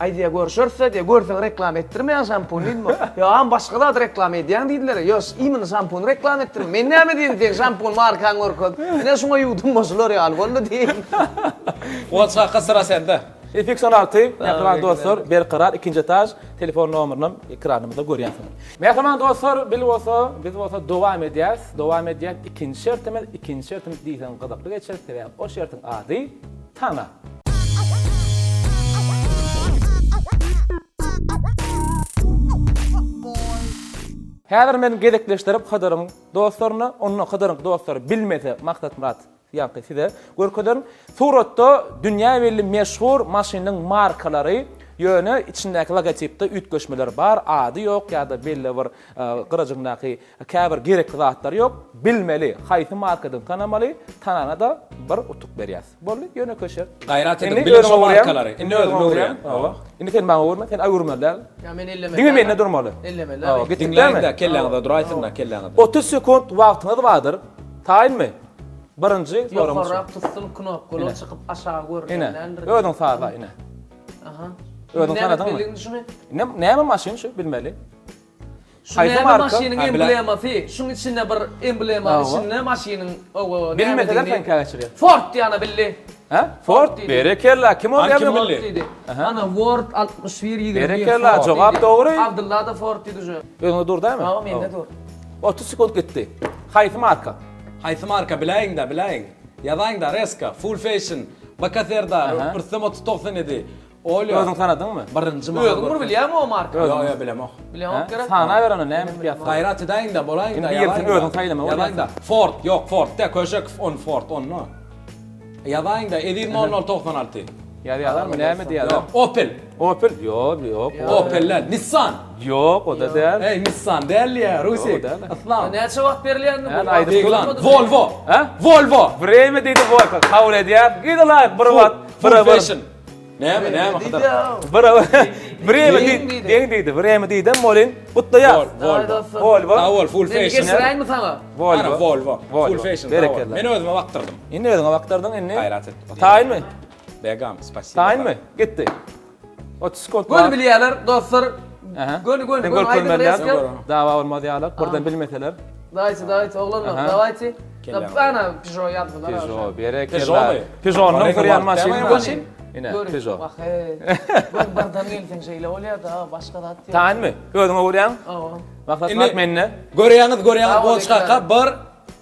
[SPEAKER 3] Aý diýýär, görşeris-dä diýýär, görseň reklama etdirmeýäň şampuny diýdim. Ýok, agam başga zat reklama edýäň diýdiler. Ýok, imенно şampuny reklama etdirme. Men näme diýdim, seň şampun markaňy görkezip, ine şuňa ýuwdum şular ýaly boldy diýeýin.
[SPEAKER 2] Guwanç kaka syra sende.
[SPEAKER 1] FX 16, mähriban dostlar, Berkarar ikinji etaž, telefon nomerynam ekranymyzda görýänsiňiz. Mähriban dostlar, bil bolsa, biz bolsa dowam edýäs, dowam edýäs. Ikinji şertimiz, ikinji şertimiz diýseň gyzykly geçer, sebäbi o şertiň ady Tana. Häzir men gezekleşdirip Hydyryň dostlaryna, onda Hydyryň dostlary bilmese Maksatmyrat Ýaňky size görkezerin. Suratda dünýä belli meşhur maşynyň markalary, ýöne içindäki logotipde üýtgeşmeler bar, ady ýok ýa-da belli bir gyrajygyndaky käbir gerekli zatlar ýok. Bilmeli, haýsy markadygyny tanamaly, tanana-da bir utuk berýäs. Boldy, ýönekeý şert.
[SPEAKER 2] Gaýrat ediň, biliň şo markalary. Indi özüme öwürýän.
[SPEAKER 1] Hawa. Indi sen maňa öwürme, sen öwürmeli däl.
[SPEAKER 3] Ýa men ellemeli.
[SPEAKER 1] Diňe mende durmaly.
[SPEAKER 3] Ellemeli däl.
[SPEAKER 2] Diňläň-de, kelläňizde duraýsyn-da, kelläňizde.
[SPEAKER 1] 30 sekunt wagtyňyz bardyr. Taýynmy? Birinji soragymyz şu.
[SPEAKER 3] Ýokarrak tutsun knopkalar çykyp aşagy görünýän
[SPEAKER 1] Ine,
[SPEAKER 3] däldir.
[SPEAKER 1] özüň sazla ine.
[SPEAKER 3] Aha.
[SPEAKER 1] Özüň
[SPEAKER 3] Näme
[SPEAKER 1] tanadyňmy?
[SPEAKER 3] bildiň şuny?
[SPEAKER 1] Ine, näme maşyn şu bilmeli.
[SPEAKER 3] Şu
[SPEAKER 1] Haýsy
[SPEAKER 3] näme
[SPEAKER 1] marka?
[SPEAKER 3] maşynyň
[SPEAKER 2] Ha, bile-
[SPEAKER 3] emblemasy? Şuň içinde bir emblema
[SPEAKER 1] Hawa.
[SPEAKER 3] içinde maşynyň owo
[SPEAKER 1] Bilmeseler
[SPEAKER 3] nämedigini-
[SPEAKER 1] sen käçirýär.
[SPEAKER 3] Ford diýana bildi.
[SPEAKER 1] Ha? Ford.
[SPEAKER 3] diýdi.
[SPEAKER 1] Berekella. Kim ol
[SPEAKER 2] Hani kim
[SPEAKER 1] ýa?
[SPEAKER 2] bildi?
[SPEAKER 3] Ford diýdi. Ana Word 61 21.
[SPEAKER 1] Berekella,
[SPEAKER 3] Ford
[SPEAKER 1] jogap
[SPEAKER 3] diýdi.
[SPEAKER 1] dogry.
[SPEAKER 3] Abdylla da Ford diýdi şu.
[SPEAKER 1] Özüňde dur dämi?
[SPEAKER 3] Hawa mende dur.
[SPEAKER 1] 30 sekund gitdi. Haýsy marka?
[SPEAKER 2] Haýsy marka biläýiňdä biläýiň. Ýazaýyňda Reska, Full Fashion, Baka Serdar, Rüstem 3097, Olýa.
[SPEAKER 1] Özüň tanadyňmy?
[SPEAKER 2] Birinji maňa
[SPEAKER 3] Özüň bir bilýäňmi o marka?
[SPEAKER 2] Ýok ýok bilemok.
[SPEAKER 3] Bileňok gerek.
[SPEAKER 1] Sanaber ony näme diýip
[SPEAKER 2] Gaýrat edäýiňdä bolaýyňda
[SPEAKER 1] Indi birisini özüň saýlama bolýar.
[SPEAKER 2] Ýazaýyňda Ford ýok Ford dä Köşekow on Ford onda. Ýazaýyňda Eziz 0096.
[SPEAKER 1] Ýazýarlarmy näme diýýärler?
[SPEAKER 2] Ýok Opel.
[SPEAKER 1] Opel ýok ýok.
[SPEAKER 2] Opel däl Nissan.
[SPEAKER 1] Ýok o-da däl.
[SPEAKER 2] Eý Nissan däl diýýär Rusik. Yslam.
[SPEAKER 3] Näçe wagt berilýär indi bu?
[SPEAKER 1] Aýdyp
[SPEAKER 2] Beglan Volvo.
[SPEAKER 1] Hä?
[SPEAKER 2] Volvo.
[SPEAKER 1] Vremya diýdi Volvo. Kabul edýär. Gidi laýk bir wagt.
[SPEAKER 2] Full fashion. Näme näme Hydyr?
[SPEAKER 1] Bir Vremya diýdi. Deň diýdi. Vremya diýdem bolin. Gutlaýar.
[SPEAKER 2] Volvo.
[SPEAKER 1] Volvo.
[SPEAKER 2] Sag bol full fashion.
[SPEAKER 3] Geçiräými saňa?
[SPEAKER 1] Volvo.
[SPEAKER 2] Volvo. Full fashion.
[SPEAKER 1] Berekella.
[SPEAKER 2] Men özüme bakdyrdym.
[SPEAKER 1] Indi özüňe bakdyrdyň indi.
[SPEAKER 2] Gaýrat et.
[SPEAKER 1] Taýynmy?
[SPEAKER 2] Begam, spasibo.
[SPEAKER 1] Taýynmy? Gitdi. 30 sekund.
[SPEAKER 3] Göni bilýärler dostlar. Göni göni göni aýdyň reska.
[SPEAKER 1] Dawa bolmaz ýaly, birden bilmeseler.
[SPEAKER 3] Dawajte, dawajte oglanlar, dawajte. Ana Peugeot ýazdylar.
[SPEAKER 1] Peugeot, berekella. Peugeot-nyň sürýän maşyny. Ine, Peugeot.
[SPEAKER 3] Wah, hey. Göni birden gelseň şeýle bolýar-da, başga zat ýok.
[SPEAKER 1] Taýynmy? Özüňe urýaň?
[SPEAKER 3] Hawa.
[SPEAKER 1] Maksat mende.
[SPEAKER 2] Görýäňiz, görýäňiz, Guwanç kaka, bir,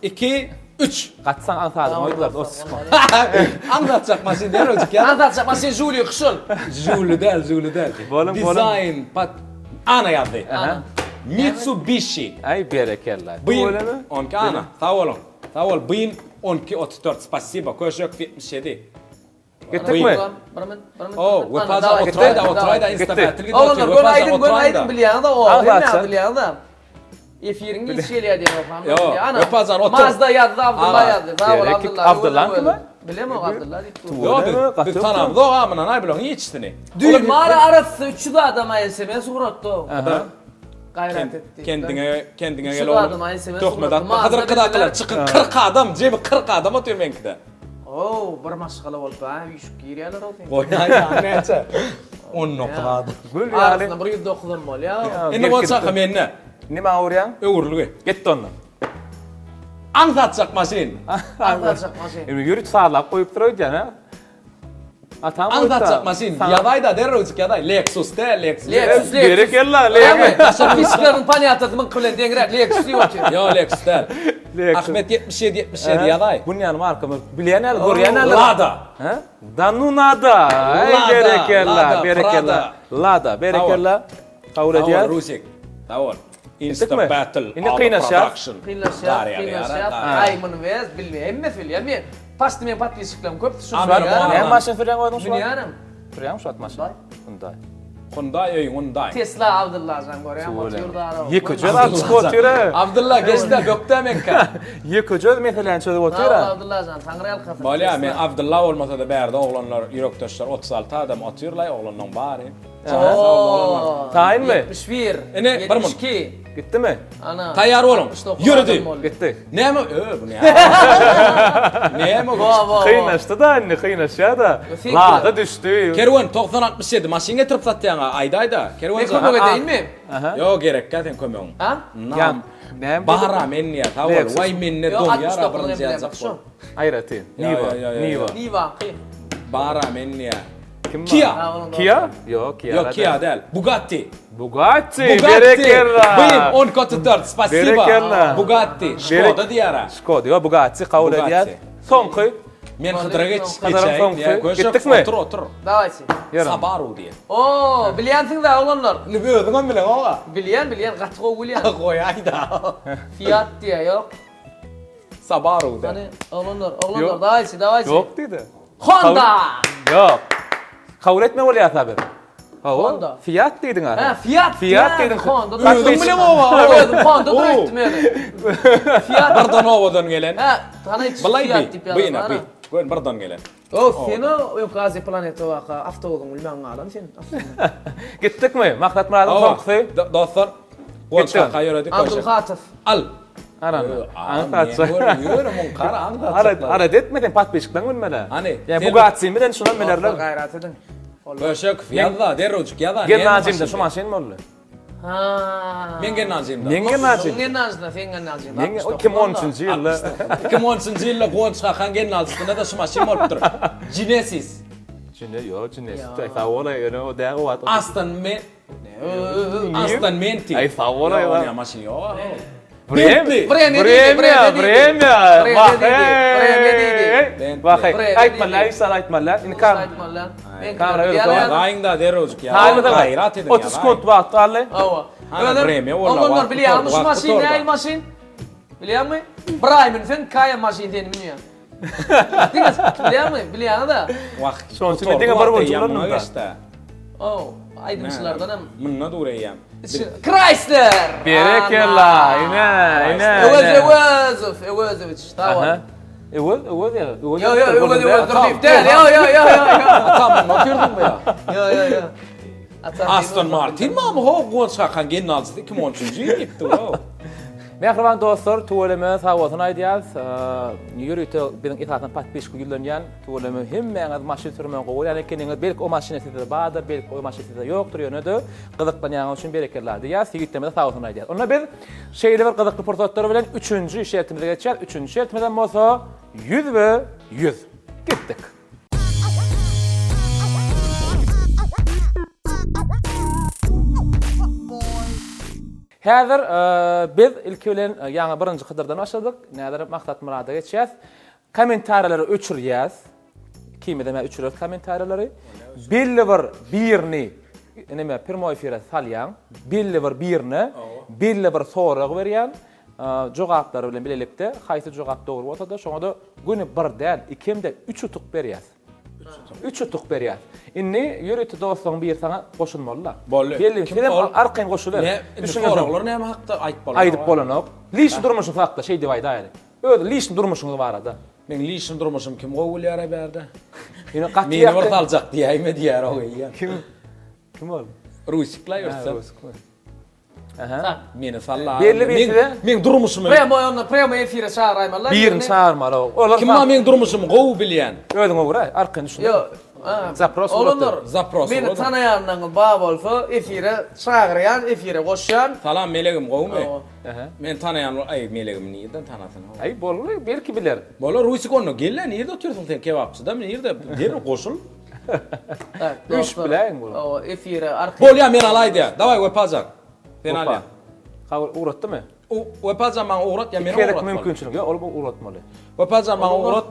[SPEAKER 2] Iki, üç.
[SPEAKER 1] Gaçsaň aňsadyň oýdular 30 sekund.
[SPEAKER 2] Aňsatjak maşyn derejik ýa.
[SPEAKER 3] Aňsatjak maşyn Žuli kuşul.
[SPEAKER 2] Žuli däl, Žuli däl.
[SPEAKER 1] Bolun, bolun.
[SPEAKER 2] Dizaýn pat Ana ýazdy. Mitsubishi.
[SPEAKER 1] Aý berekella.
[SPEAKER 2] Byn 12 ana. Sag boluň. Sag bol. Byn 12 34. Spasibo. Köşek 77.
[SPEAKER 1] Gitdikmi?
[SPEAKER 3] Bir min, bir min.
[SPEAKER 2] O, Wepa jan oturaýda, oturaýda, Insta battle gidip otyr.
[SPEAKER 3] Oglanlar,
[SPEAKER 2] Wepa
[SPEAKER 3] göni
[SPEAKER 2] jan
[SPEAKER 3] aýdyň, göni
[SPEAKER 2] oturaýda.
[SPEAKER 3] aýdyň bilýäňiz-a, o,
[SPEAKER 1] Agza
[SPEAKER 3] hemmäňiz
[SPEAKER 1] açan.
[SPEAKER 3] bilýäňiz-a. Efiriň giç gelýär diýen bolsam.
[SPEAKER 2] Ýok,
[SPEAKER 3] Ana,
[SPEAKER 2] Wepa jan otur.
[SPEAKER 3] Mazda ýazdy, Abdylla
[SPEAKER 2] Aga.
[SPEAKER 3] ýazdy. Sag bol,
[SPEAKER 1] Gerek,
[SPEAKER 3] Abdylla.
[SPEAKER 1] Abdyllaň
[SPEAKER 3] Öwez,
[SPEAKER 1] kimi?
[SPEAKER 3] Bilemok, Abdylla diýip dur.
[SPEAKER 2] Ýok, biz,
[SPEAKER 1] Gaty
[SPEAKER 2] biz
[SPEAKER 1] ýokdur.
[SPEAKER 2] tanamzok a mundan aý bulaň hiçsini.
[SPEAKER 3] Düýn mara arasy 300 adama SMS ugratdy.
[SPEAKER 1] Aha.
[SPEAKER 3] Gaýrat etdi.
[SPEAKER 2] Kendiňe, kendiňe
[SPEAKER 3] Şu
[SPEAKER 2] gel oglum.
[SPEAKER 3] adama SMS
[SPEAKER 2] Töhmet
[SPEAKER 3] ugrattym.
[SPEAKER 2] atma. Hydyr
[SPEAKER 3] Mazda
[SPEAKER 2] kydakylar
[SPEAKER 3] bildiler.
[SPEAKER 2] çykyň 40 adam, jemi 40 adam otyr meňkide.
[SPEAKER 3] Oo, bir maşgala bolup ha, üýşüp girýärler o sen.
[SPEAKER 2] Goýaý näçe? 19 adam.
[SPEAKER 1] Gül ýaly.
[SPEAKER 3] Arasynda bir 109 am bolýar.
[SPEAKER 2] Indi bolsa mende.
[SPEAKER 1] Nime urýaň?
[SPEAKER 2] Öwrülgi.
[SPEAKER 1] Gitdi onda.
[SPEAKER 2] Aň satjak maşyn.
[SPEAKER 3] Aňsatjak maşyn.
[SPEAKER 1] Indi ýörite sazlap goýupdyr öýdýän ha. Atam
[SPEAKER 2] Aň satjak maşyn. Ýazaý-da derrewjik ýazaý. Lexus däl, Lexus.
[SPEAKER 3] Lexus, Lexus.
[SPEAKER 1] Berekella, Lexus.
[SPEAKER 3] Podpisçikleriň panýatasy müňki bilen deňräk Lexus diýip otyr.
[SPEAKER 2] Ýok, Lexus däl.
[SPEAKER 1] Lexus.
[SPEAKER 2] Ahmet 77 77 ýazaý.
[SPEAKER 1] Bunýan markamy bilýän ýaly, görýän ýaly.
[SPEAKER 2] Lada.
[SPEAKER 1] Ha? Da nu nada. Eý
[SPEAKER 2] Lada,
[SPEAKER 1] berekella,
[SPEAKER 2] Lada,
[SPEAKER 1] berekella. Lada, berekella. Kabul
[SPEAKER 2] Sag bol,
[SPEAKER 1] edýär.
[SPEAKER 2] Rusik. Sag bol. Insta
[SPEAKER 1] Gitdikmi?
[SPEAKER 2] Battle.
[SPEAKER 1] Indi
[SPEAKER 2] Auto
[SPEAKER 1] kynlaşýar.
[SPEAKER 2] Production.
[SPEAKER 3] Kynlaşýar,
[SPEAKER 2] Gar ýaly,
[SPEAKER 3] kynlaşýar.
[SPEAKER 2] ýara, gar.
[SPEAKER 3] Aý muny bez bilmeýär, hemmesi bilýär. Men paçti meň podpisçiklerim köpdür şuny
[SPEAKER 2] Amer
[SPEAKER 3] bilýärin.
[SPEAKER 1] Näme maşyn sürýäň özüň şu wagt?
[SPEAKER 3] Münýärin.
[SPEAKER 1] Sürýäňmi şu wagt maşyn?
[SPEAKER 3] Hyundai.
[SPEAKER 1] Hyundai.
[SPEAKER 2] Hyundai öýüň Hyundai.
[SPEAKER 3] Tesla Abdyllajan görýän otyr da ara.
[SPEAKER 1] Ýekeje zat çykyp otyr-a.
[SPEAKER 2] Abdylla geçde bökde meňkä.
[SPEAKER 1] Ýekeje meseläni çözüp
[SPEAKER 3] Sag bol
[SPEAKER 1] otyr-a.
[SPEAKER 3] Abdyllajan, taňry ýalkasyn.
[SPEAKER 2] Bolýa men Abdylla bolmasa-da bärde oglanlar ýürekdeşler 36 adam otyrlaý oglanlaň bary.
[SPEAKER 1] Taýynmy?
[SPEAKER 3] 71.
[SPEAKER 2] Ine, bir mun.
[SPEAKER 3] 72.
[SPEAKER 1] Gitdimi?
[SPEAKER 3] Ana.
[SPEAKER 2] Taýýar boluň.
[SPEAKER 3] 69
[SPEAKER 2] Ýöredi.
[SPEAKER 3] adam boldy.
[SPEAKER 1] Gitdi.
[SPEAKER 2] Näme? Ö, bu näme? Näme bu?
[SPEAKER 3] Wa, wa, wa.
[SPEAKER 1] Kynlaşdy-da indi, kynlaşýar-da.
[SPEAKER 3] Sen-
[SPEAKER 1] Lada düşdi.
[SPEAKER 2] Kerwen 9067 maşyn getirip satýaň-a, aýdaý-da. Kerwen
[SPEAKER 3] Men kömek edeýinmi?
[SPEAKER 2] Ýok, gerekkä seň kömegiň.
[SPEAKER 3] Ha?
[SPEAKER 1] Ýa, näme?
[SPEAKER 2] Bara men diýýär, sag bol.
[SPEAKER 1] Lexus.
[SPEAKER 2] Waý mende
[SPEAKER 3] Ýok,
[SPEAKER 2] doňýar-a
[SPEAKER 3] 69
[SPEAKER 2] birinji
[SPEAKER 3] hem
[SPEAKER 2] ýazjak
[SPEAKER 3] bilemok,
[SPEAKER 2] bol.
[SPEAKER 3] şu.
[SPEAKER 1] Aýratyn.
[SPEAKER 2] Ýa,
[SPEAKER 1] Niwa,
[SPEAKER 2] ýa, ýa, ýa,
[SPEAKER 1] Niwa.
[SPEAKER 2] ýa.
[SPEAKER 3] Niwaňky.
[SPEAKER 2] Bara men diýýär.
[SPEAKER 1] Kim
[SPEAKER 2] Kia.
[SPEAKER 1] Kia? Ýok, Kia.
[SPEAKER 2] Ýok, Kia däl. Bugatti.
[SPEAKER 1] Bugatti.
[SPEAKER 2] Bugatti.
[SPEAKER 1] Berekella.
[SPEAKER 2] Bim, 12 34. Spasiba.
[SPEAKER 1] Berekella.
[SPEAKER 2] Bugatti. Şkoda diýär.
[SPEAKER 1] Şkoda. Ýok, Bugatti kabul edýär. Soňky.
[SPEAKER 2] Men Hydyra geç,
[SPEAKER 1] Hydyryň soňky. Gitdikmi?
[SPEAKER 2] Otur, otur.
[SPEAKER 3] Dawayçy.
[SPEAKER 2] Sabaru diýär.
[SPEAKER 3] Oo, bilýänsiňiz-ä oglanlar.
[SPEAKER 2] Indi özüňem bileňok-a.
[SPEAKER 3] Bilýän, bilýän, gaty gowy bilýän.
[SPEAKER 2] Goýaý-da.
[SPEAKER 3] Fiat diýär, ýok.
[SPEAKER 2] Sabaru diýär.
[SPEAKER 3] Hany, oglanlar, oglanlar, dawayçy, dawayçy.
[SPEAKER 1] Ýok diýdi.
[SPEAKER 3] Honda!
[SPEAKER 1] Ýok. Kabul etme bolýar Sabir. Hawa.
[SPEAKER 3] Honda.
[SPEAKER 1] Fiat diýdiň a.
[SPEAKER 3] Hä, Fiat.
[SPEAKER 1] Fiat diýdiň.
[SPEAKER 3] Honda.
[SPEAKER 2] Özüň bileňok-a.
[SPEAKER 3] Özüm Honda dur aýtdym ýöne. Fiat.
[SPEAKER 2] Birden owadan gelen.
[SPEAKER 3] Hä, hany
[SPEAKER 2] Bulaý
[SPEAKER 3] Fiat
[SPEAKER 2] bi.
[SPEAKER 3] diýip
[SPEAKER 2] Bi ine,
[SPEAKER 3] ýazan.
[SPEAKER 2] bi. Gör birden gelen.
[SPEAKER 3] O, sen o öňki Aziýa planeta waka awtobusyň bilmän galan sen aslynda.
[SPEAKER 1] Gitdikmi? Maksat Myradyň soňkusy.
[SPEAKER 2] Dostlar, Guwanç kaka ýöredik.
[SPEAKER 3] Abdulhatow.
[SPEAKER 2] Al.
[SPEAKER 1] Aran. Aňsatja.
[SPEAKER 2] Ýöre muň gara aňsatja.
[SPEAKER 1] Ara, ara etme sen podpisçikden bilmeli.
[SPEAKER 2] Hany.
[SPEAKER 1] Ýa Bugatti bilen şunam bilerler.
[SPEAKER 3] Gaýrat ediň.
[SPEAKER 2] Köşek ýazda, derrewjik ýazda.
[SPEAKER 1] Gennajymda şu maşyn boldy.
[SPEAKER 3] Ha.
[SPEAKER 2] Men gennajymda.
[SPEAKER 1] Men gennajym.
[SPEAKER 3] Sen gennajda, sen gennajymda.
[SPEAKER 1] Men 2013-nji ýylda.
[SPEAKER 2] 2013-nji ýylda Guwanç kakaň gennajysynda-da şu maşyn bolupdyr. Genesis.
[SPEAKER 1] Jine, ýok, Genesis. Sag bol, ýöne o däl o wagt.
[SPEAKER 2] Aston Me Aston Menti.
[SPEAKER 1] Aý sag bol aý.
[SPEAKER 2] Ýok, maşyn ýok.
[SPEAKER 1] Bentley.
[SPEAKER 3] Vremya
[SPEAKER 1] Vremya,
[SPEAKER 3] diýdi,
[SPEAKER 1] Vremya.
[SPEAKER 3] Vremya diýdi.
[SPEAKER 1] Wah, hey. Aýtmaly, aýtmaly, aýtmaly. Indi kam.
[SPEAKER 3] Aýtmaly.
[SPEAKER 1] Kamera ýörüp dur.
[SPEAKER 2] Gaýyň-da derrewjik ýa. Gaýrat ediň.
[SPEAKER 1] 30 sekunt wagt galdy.
[SPEAKER 3] Hawa.
[SPEAKER 2] Hana Vremya walla.
[SPEAKER 3] Oglanlar bilýärmi şu maşyn nähili maşyn? Bilýärmi? Bir aý münseň, iki aýam maşyn seni münýär. Diňe bilýärmi? Bilýäňiz-ä.
[SPEAKER 2] Wah.
[SPEAKER 1] Şonuň üçin men diňe bir bolçy ulandym-da.
[SPEAKER 3] Ow, aýdymçylardan hem.
[SPEAKER 2] Munda dur eýýäm.
[SPEAKER 3] Chrysler!
[SPEAKER 1] Berekella, ine, ine.
[SPEAKER 3] Öwez Öwezow, Öwezowiç, sag bol.
[SPEAKER 1] Öwez, Öwez ýa. Öwez.
[SPEAKER 3] Ýo, ýo, Öwez Öwez Durdyýew däl. Ýo, ýo, ýo, ýo.
[SPEAKER 2] Atam, munda otyrdyňmy ýa?
[SPEAKER 3] Ýo, ýo, ýo.
[SPEAKER 2] Aston Martin barmy ho Guwanç kakaň gelnaljysy 2013-nji ýyl diýipdi ho.
[SPEAKER 1] Mähriban dostlar, tüweleme sag bolsun aýdýas. Ýörite biziň esasan podpisçik ýüzlenýän tüweleme hemmäňiz maşyn sürmegi gowy görýän ekeniňiz. Belki o maşyna sizde bardyr, belki o maşyn sizde ýokdur, ýöne-de gyzyklanýanyňyz üçin berekella diýýäs. Ýigitlerimize sag bolsun aýdýas. Onda biz şeýle bir gyzykly pursatlar bilen üçünji şertimize geçýäs. Üçünji şertimizem bolsa 100 we 100. Gitdik. Häzir biz ilki bilen ýaňy birinji Hydyrdan başladyk. Häzir Maksat Myrada geçýäs. Kommentariýalary öçürýäs. Ikimizem öçüreris kommentariýalary. Belli bir birini neme primoý efire salýaň. Belli bir birine belli bir sorag berýän. Jogaplary bilen bilelikde haýsy jogap dogry bolsa-da şoňa-da göni bir däl, iki hem-de üç utuk berýäs. Üç utuk berýäs. Indi ýörite dostlaryň biri saňa goşulmaly-da.
[SPEAKER 2] Boldy.
[SPEAKER 1] Belli,
[SPEAKER 2] Kim
[SPEAKER 1] sizem
[SPEAKER 2] ol?
[SPEAKER 1] arkaýyn goşuber.
[SPEAKER 2] Ne, indi
[SPEAKER 1] Düşünersiň.
[SPEAKER 2] soraglar näme hakda aýyp bolanok.
[SPEAKER 1] Aýdyp bolanok. Lişni durmuşyňyz hakda şeý diýip aýdaýaly. Öz lişni durmuşyňyz barada.
[SPEAKER 2] Meň lişni durmuşym kim gowy bilýär-ä bärde?
[SPEAKER 1] Ýöne gaty
[SPEAKER 2] Meni bir
[SPEAKER 1] ýakyn.
[SPEAKER 2] saljak diýäýme diýär o eýýäm.
[SPEAKER 1] Kim? Kim ol?
[SPEAKER 2] Rusikla
[SPEAKER 1] Ha,
[SPEAKER 2] ýörse.
[SPEAKER 1] Rusikmi? Aha.
[SPEAKER 2] Meni salla.
[SPEAKER 1] Belli bir size.
[SPEAKER 2] Meň durmuşymy.
[SPEAKER 3] Premo onda premo efire çagyraýmalylar.
[SPEAKER 1] Birini çagyrmaly. Olar
[SPEAKER 2] Kim bar meň durmuşymy gowy bilýän?
[SPEAKER 1] Özüňe görä arkaýyn düşün.
[SPEAKER 3] Ýok.
[SPEAKER 1] Zapros
[SPEAKER 3] Oglanlar.
[SPEAKER 2] Zapros.
[SPEAKER 3] Meni tanaýanlaryňyz bar bolsa efire çagyrýan, efire goşýan.
[SPEAKER 2] Salam Melegim gowumy? Meni tanaýan aý Melegimi nirden tanasyn?
[SPEAKER 1] Aý boldy belki biler.
[SPEAKER 2] Bolar Rusik onda gel-le nirde otyrsyň sen kebapçydamy nirde? Derrew goşul.
[SPEAKER 1] Üç biläýiň bunu.
[SPEAKER 3] O efire arkaýyn.
[SPEAKER 2] Bolýa men alaý diýä. Daway Wepajan. Sen alýa.
[SPEAKER 1] Kabul ugratdymy?
[SPEAKER 2] U Wepajan maňa ugrat ýa men
[SPEAKER 1] ugratmaly. Gerek mümkinçilik ýok, ol bu ugratmaly.
[SPEAKER 2] Wepajan maňa ugrat.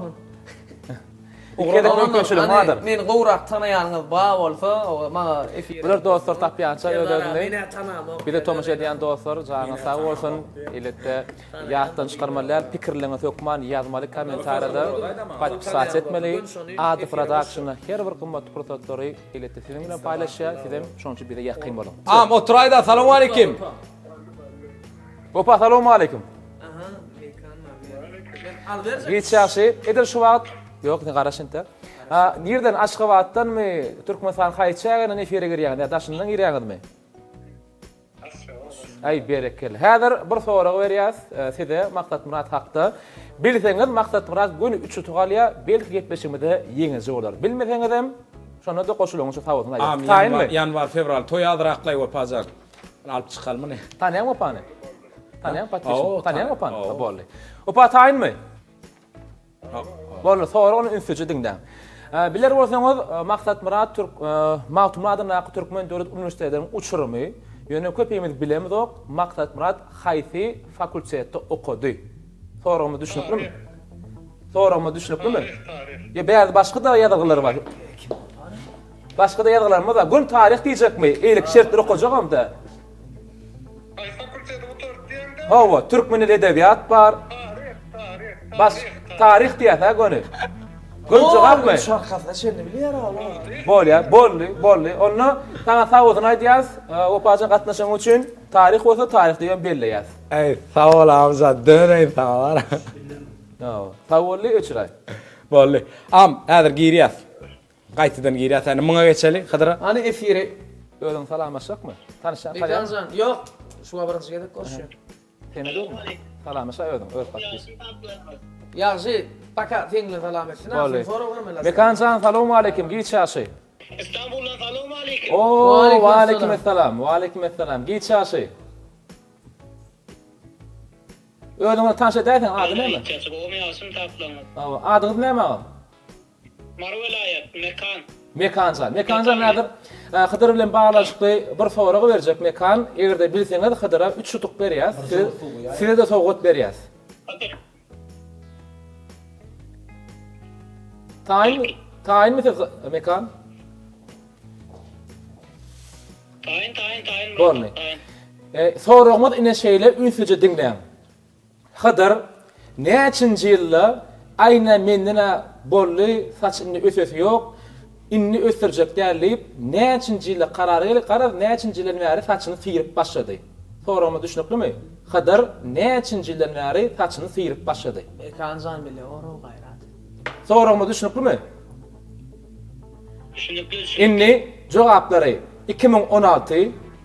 [SPEAKER 1] Gerek mümkinçilik bardyr.
[SPEAKER 3] Meni gowrak tanaýanyňyz bar bolsa, maňa efire.
[SPEAKER 1] Bular dostlar tapýança öz-özüni. Bize tomaşa edýän dostlar, janyňyz sag bolsun. Elbetde Ýatdan çykarmaly däl, pikirleriňizi hökman ýazmaly kommentariýada podpisats etmeli. Ady Production her bir gymmatly pursatlary elbetde siziň bilen paýlaşýar, sizem şonuň üçin bize ýakyn boluň.
[SPEAKER 2] Am oturaýda salowmaleýkim.
[SPEAKER 1] Wepa salowmaleýkim. Giç ýagşy. Edil şu wagt Ýok, indi garaş entek. Ha, nirden Aşgabatdanmy, Türkmenistan haýsy çäginden efire girýäňiz ýa daşyndan girýäňizmi? Aý berekella. Häzir bir sorag berýäs size Maksatmyrat hakda. Bilseňiz Maksatmyrat göni üç utuk alýar, belki gepleşigimizde ýeňiji bolar. Bilmeseňizem şonda-da goşulygyň üçin sag bolsun aýdýas. Taýynmy?
[SPEAKER 2] Ýanwar, fewral toý azyraklaý Wepajan. Alyp çykaly muny.
[SPEAKER 1] Tanýaň Wepany? Tanýaň podpisçik? Tanýaň Wepany? Boldy. Wepa taýynmy? Boldy, soragyny ünslice diňläň. Biler bolsaňyz, Maksatmyrat Türk Magtymguly adyndaky Türkmen döwlet uniwersitetiniň uçurymy. Ýöne köpimiz bilemizok, Maksatmyrat haýsy fakultetde okady? Soragymyz düşnüklimi? Soragymyz düşnüklimi? Ýa bärde başga-da ýazgylar bar. Başga-da ýazgylarymyz bar. Gün taryh diýjekmi? Eýleki şertler okajagam-da.
[SPEAKER 4] Haýsy fakulteti gutardy diýeňde?
[SPEAKER 1] Hawa, türkmen dili edebiýat bar.
[SPEAKER 4] Taryh, taryh,
[SPEAKER 1] Baş taryh diýýäs-ä göni. Göni jogapmy?
[SPEAKER 3] Üç arkasyna çenli bilýär a olar.
[SPEAKER 1] Bolýar, boldy, boldy. Onda saňa sag bolsun aýdýas, Wepajan gatnaşanyň üçin. Taryh bolsa taryh diýibem belleýäs.
[SPEAKER 2] Eý, sag bol Amjan, döneýin saňa bar.
[SPEAKER 1] Hawa, sag boldy, öçüräý.
[SPEAKER 2] Boldy. Am, häzir girýäs. Gaýtadan girýäs indi muňa geçeli Hydyr.
[SPEAKER 3] Hany efiri.
[SPEAKER 1] Özüň salamlaşjakmy? Tanyşýan tanýan.
[SPEAKER 3] Mekanjan ýok. Şu wagt birinji gezek görüşýän.
[SPEAKER 1] Seni durmy? Salamlaşa özüň öz podpis.
[SPEAKER 3] Ýagşy paka seň bilen salam etsin ha sen sorag bermeli.
[SPEAKER 1] Mekanjan salowmaleýkim giç ýagşy.
[SPEAKER 4] Istanbuldan salowmaleýkim.
[SPEAKER 1] Oo waleýkim essalam waleýkim essalam giç ýagşy. Özüňi tanyş edäýseň ady näme?
[SPEAKER 4] Giç ýagşy gowumy ýagşymy taplaňyz.
[SPEAKER 1] Hawa adyňyz näme agam?
[SPEAKER 4] Mary welaýat, Mekan.
[SPEAKER 1] Mekanjan. Mekanjan häzir Hydyr bilen baglanyşykly bir sorag berjek Mekan. Eger-de bilseňiz Hydyra üç utuk berýäs. Size-de sowgat berýäs. Taýyn, taýynmy siz Mekan?
[SPEAKER 4] Taýyn, taýyn, taýyn.
[SPEAKER 1] Boldy. Soragymyz ine şeýle ünslice diňläň. Hydyr, näçinji ýylda Aýna menden-ä boldy, saç indi ösesi ýok, indi ösdürjek däl diýip, näçinji ýylda karara gelip, garaz, näçinji ýyldan bäri saçyny syryp başlady? Soragymyz düşnüklimi? Hydyr näçinji ýyldan bäri saçyny syryp başlady?
[SPEAKER 3] Mekan jan bile orow gaýrat.
[SPEAKER 1] Soragymyz düşnüklimi?
[SPEAKER 4] Düşünikli düşünikli.
[SPEAKER 1] Indi jogaplary 2016,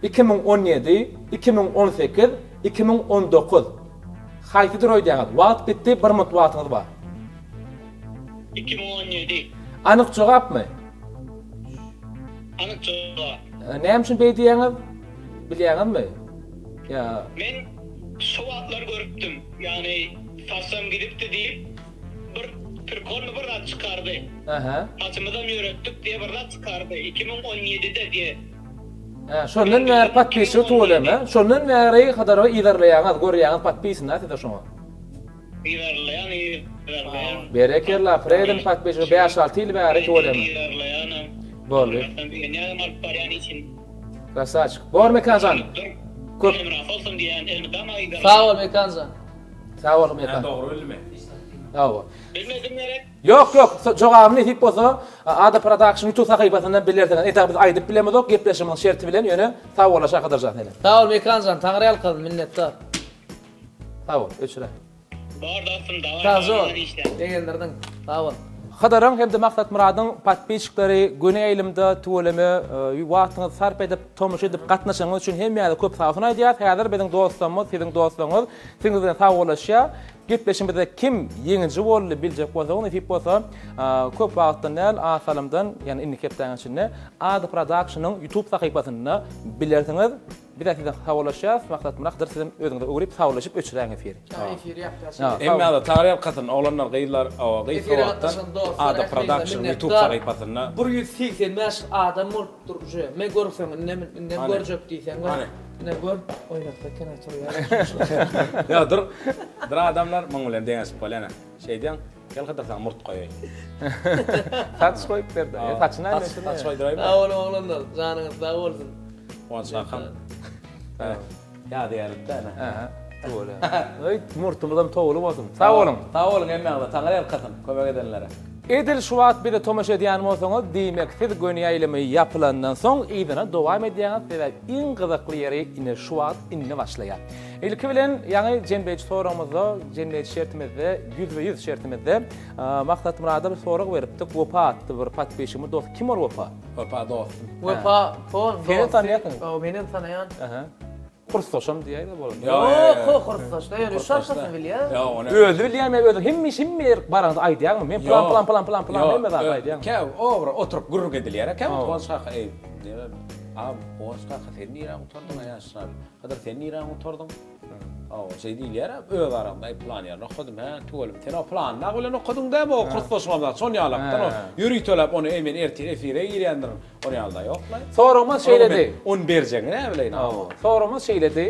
[SPEAKER 1] 2017, 2018, 2019. Haýsydyr öýdýäňiz? Wagt bitdi, bir minut wagtyňyz bar.
[SPEAKER 4] 2017.
[SPEAKER 1] Anyk jogapmy?
[SPEAKER 4] Anyk jogap.
[SPEAKER 1] Näme üçin beý diýýäňiz? Bilýäňizmi? Ýa.
[SPEAKER 4] Men şo wagtlar görüpdim. Ýagny saçlam gidipdi diýip bir prikolny bir zat çykardy.
[SPEAKER 1] Aha.
[SPEAKER 4] Saçymyzam ýöretdik diýe bir zat çykardy. 2017-de diýe.
[SPEAKER 1] Hä, şondan bäri podpisçi tüweleme. Şondan bäri Hydyrowy yzarlaýaňyz, görýäňiz podpisyn-da size şoňa.
[SPEAKER 4] Yzarlaýan, yzarlaýan.
[SPEAKER 1] Berekella, Preden podpisçi bäş-alty ýyl bäri tüweleme.
[SPEAKER 4] Yzarlaýanam.
[SPEAKER 1] Boldy.
[SPEAKER 4] Begenýänem alyp barýan işini.
[SPEAKER 1] Krasawçik. Bor Mekanjan. Köp.
[SPEAKER 4] Hemrasy bolsun diýýän elmydama yzarlaýan.
[SPEAKER 3] Sag bol Mekanjan.
[SPEAKER 1] Sag bol Mekan.
[SPEAKER 2] Dogry bildimi?
[SPEAKER 1] Hawa.
[SPEAKER 4] Bilmedim gerek.
[SPEAKER 1] Ýok, ýok, jogaby nesip bolsa Ada Production YouTube sahypasyndan bilersiňiz. Entäk biz aýdyp bilemizok gepleşigimiziň şerti bilen, ýöne sag bol Aşa Hydyrjan seni.
[SPEAKER 3] Sag bol Mekanjan, Taňryýalkasyn, minnetdar.
[SPEAKER 1] Sag bol, öçüre.
[SPEAKER 4] Bor dostum daway
[SPEAKER 3] Sag bol. Begendirdiň. Sag bol.
[SPEAKER 1] Hydyryň hem-de Maksatmyradyň podpisçikleri göni ýaýlymda tüweleme wagtyňyzy sarp edip tomaşa edip gatnaşanyňyz üçin hemmäňize köp sagbolsun aýdýas. Häzir biziň dostlarymyz siziň dostlaryňyz siziň bilen sagbollaşýar. Gepleşigimizde kim ýeňiji boldy biljek bolsaňyz nesip bolsa köp wagtdan däl az salymdan ýagny indiki hepdäniň içinde Ada Productionyň YouTube sahypasynda bilersiňiz. Biz-ä sizden sagbollaşýarys. Maksatmyrat Hydyr sizem özüňize öwrüp sagbollaşyp öçüräň efiri.
[SPEAKER 3] Ýa efiri ýapýas.
[SPEAKER 2] Hemmäňize Taňryýalkasyn oglanlar gyzlar gysga
[SPEAKER 3] Efire
[SPEAKER 2] wagtdan
[SPEAKER 3] gatnaşan dostlar
[SPEAKER 2] Ada
[SPEAKER 3] ähliňize
[SPEAKER 2] Production YouTube
[SPEAKER 3] minnetdar.
[SPEAKER 2] sahypasynda
[SPEAKER 3] 185 adam bolupdyr uje. Men görseň indem indem
[SPEAKER 2] Hany?
[SPEAKER 3] görjek diýseň gör.
[SPEAKER 2] Hany?
[SPEAKER 3] Ine gör. Oýnatsa kene turýar.
[SPEAKER 2] Ýa dur. Dur adamlar muň bilen deňeşip bolýana. Şeýdýäň. Gel Hydyr saňa murt goýaýyn.
[SPEAKER 1] Saç goýup berdi. Saçyny näme
[SPEAKER 2] Saç saç goýduraýmy?
[SPEAKER 3] Sag boluň oglanlar. Janyňyz sag bolsun.
[SPEAKER 2] Guwanç kakam. Ýadygärlik däl.
[SPEAKER 1] Aha. Öý, murtumyzam towly bolsun. Sag boluň.
[SPEAKER 2] Sag boluň hemmäňize. Taňry ýalkasyn kömek edenlere.
[SPEAKER 1] Edil şu wagt bize tomaşa edýän bolsaňyz, diýmek siz göni ýaýlymy ýapylandan soň yzyna dowam edýäňiz, sebäbi iň gyzykly ýeri ine şu wagt indi başlaýar. Ilki bilen ýaňy jemleýji soragymyzda, jemleýji şertimizde, ýüzbe-ýüz şertimizde Maksatmyrada bir sorag beripdik. Wepa atly bir podpisçigimiz dost. Kim ol Wepa?
[SPEAKER 2] Wepa dostum.
[SPEAKER 3] Wepa son
[SPEAKER 1] Seni tanýarsyň.
[SPEAKER 3] Hawa, menem tanaýan.
[SPEAKER 1] Aha. Kursdaşam diýäýde bolar.
[SPEAKER 3] Ýok, ýok, kursdaş da, ýöne şarkasyny bilýär.
[SPEAKER 2] Ýok, ony.
[SPEAKER 1] Özi bilýärmi, özi hemişe hemme ýer baraňda aýdýaňmy? Men plan plan plan plan plan hemme zat aýdýaň.
[SPEAKER 2] Kä obra oturyp gürrüň edilýär. Kä Guwanç kaka, eý, näme? A, Guwanç kaka sen nirä gutardyň ýaşlar? Hydyr sen nirä gutardyň? Hawa, şeý diýilýär-ä, öz araňda, eý, plan ýerini okadym, hä, tüweleme. Sen o plany dagy bilen okadyň dämi, o kursdaşyňam zat, şon ýalakdan o ýöriteläp ony, eý, men ertir efire girýändirin, ol ýaly-da ýok-laý.
[SPEAKER 1] Soragymyz şeýledi.
[SPEAKER 2] Ony berjegiňi näme bileýin, hawa.
[SPEAKER 1] Soragymyz şeýledi.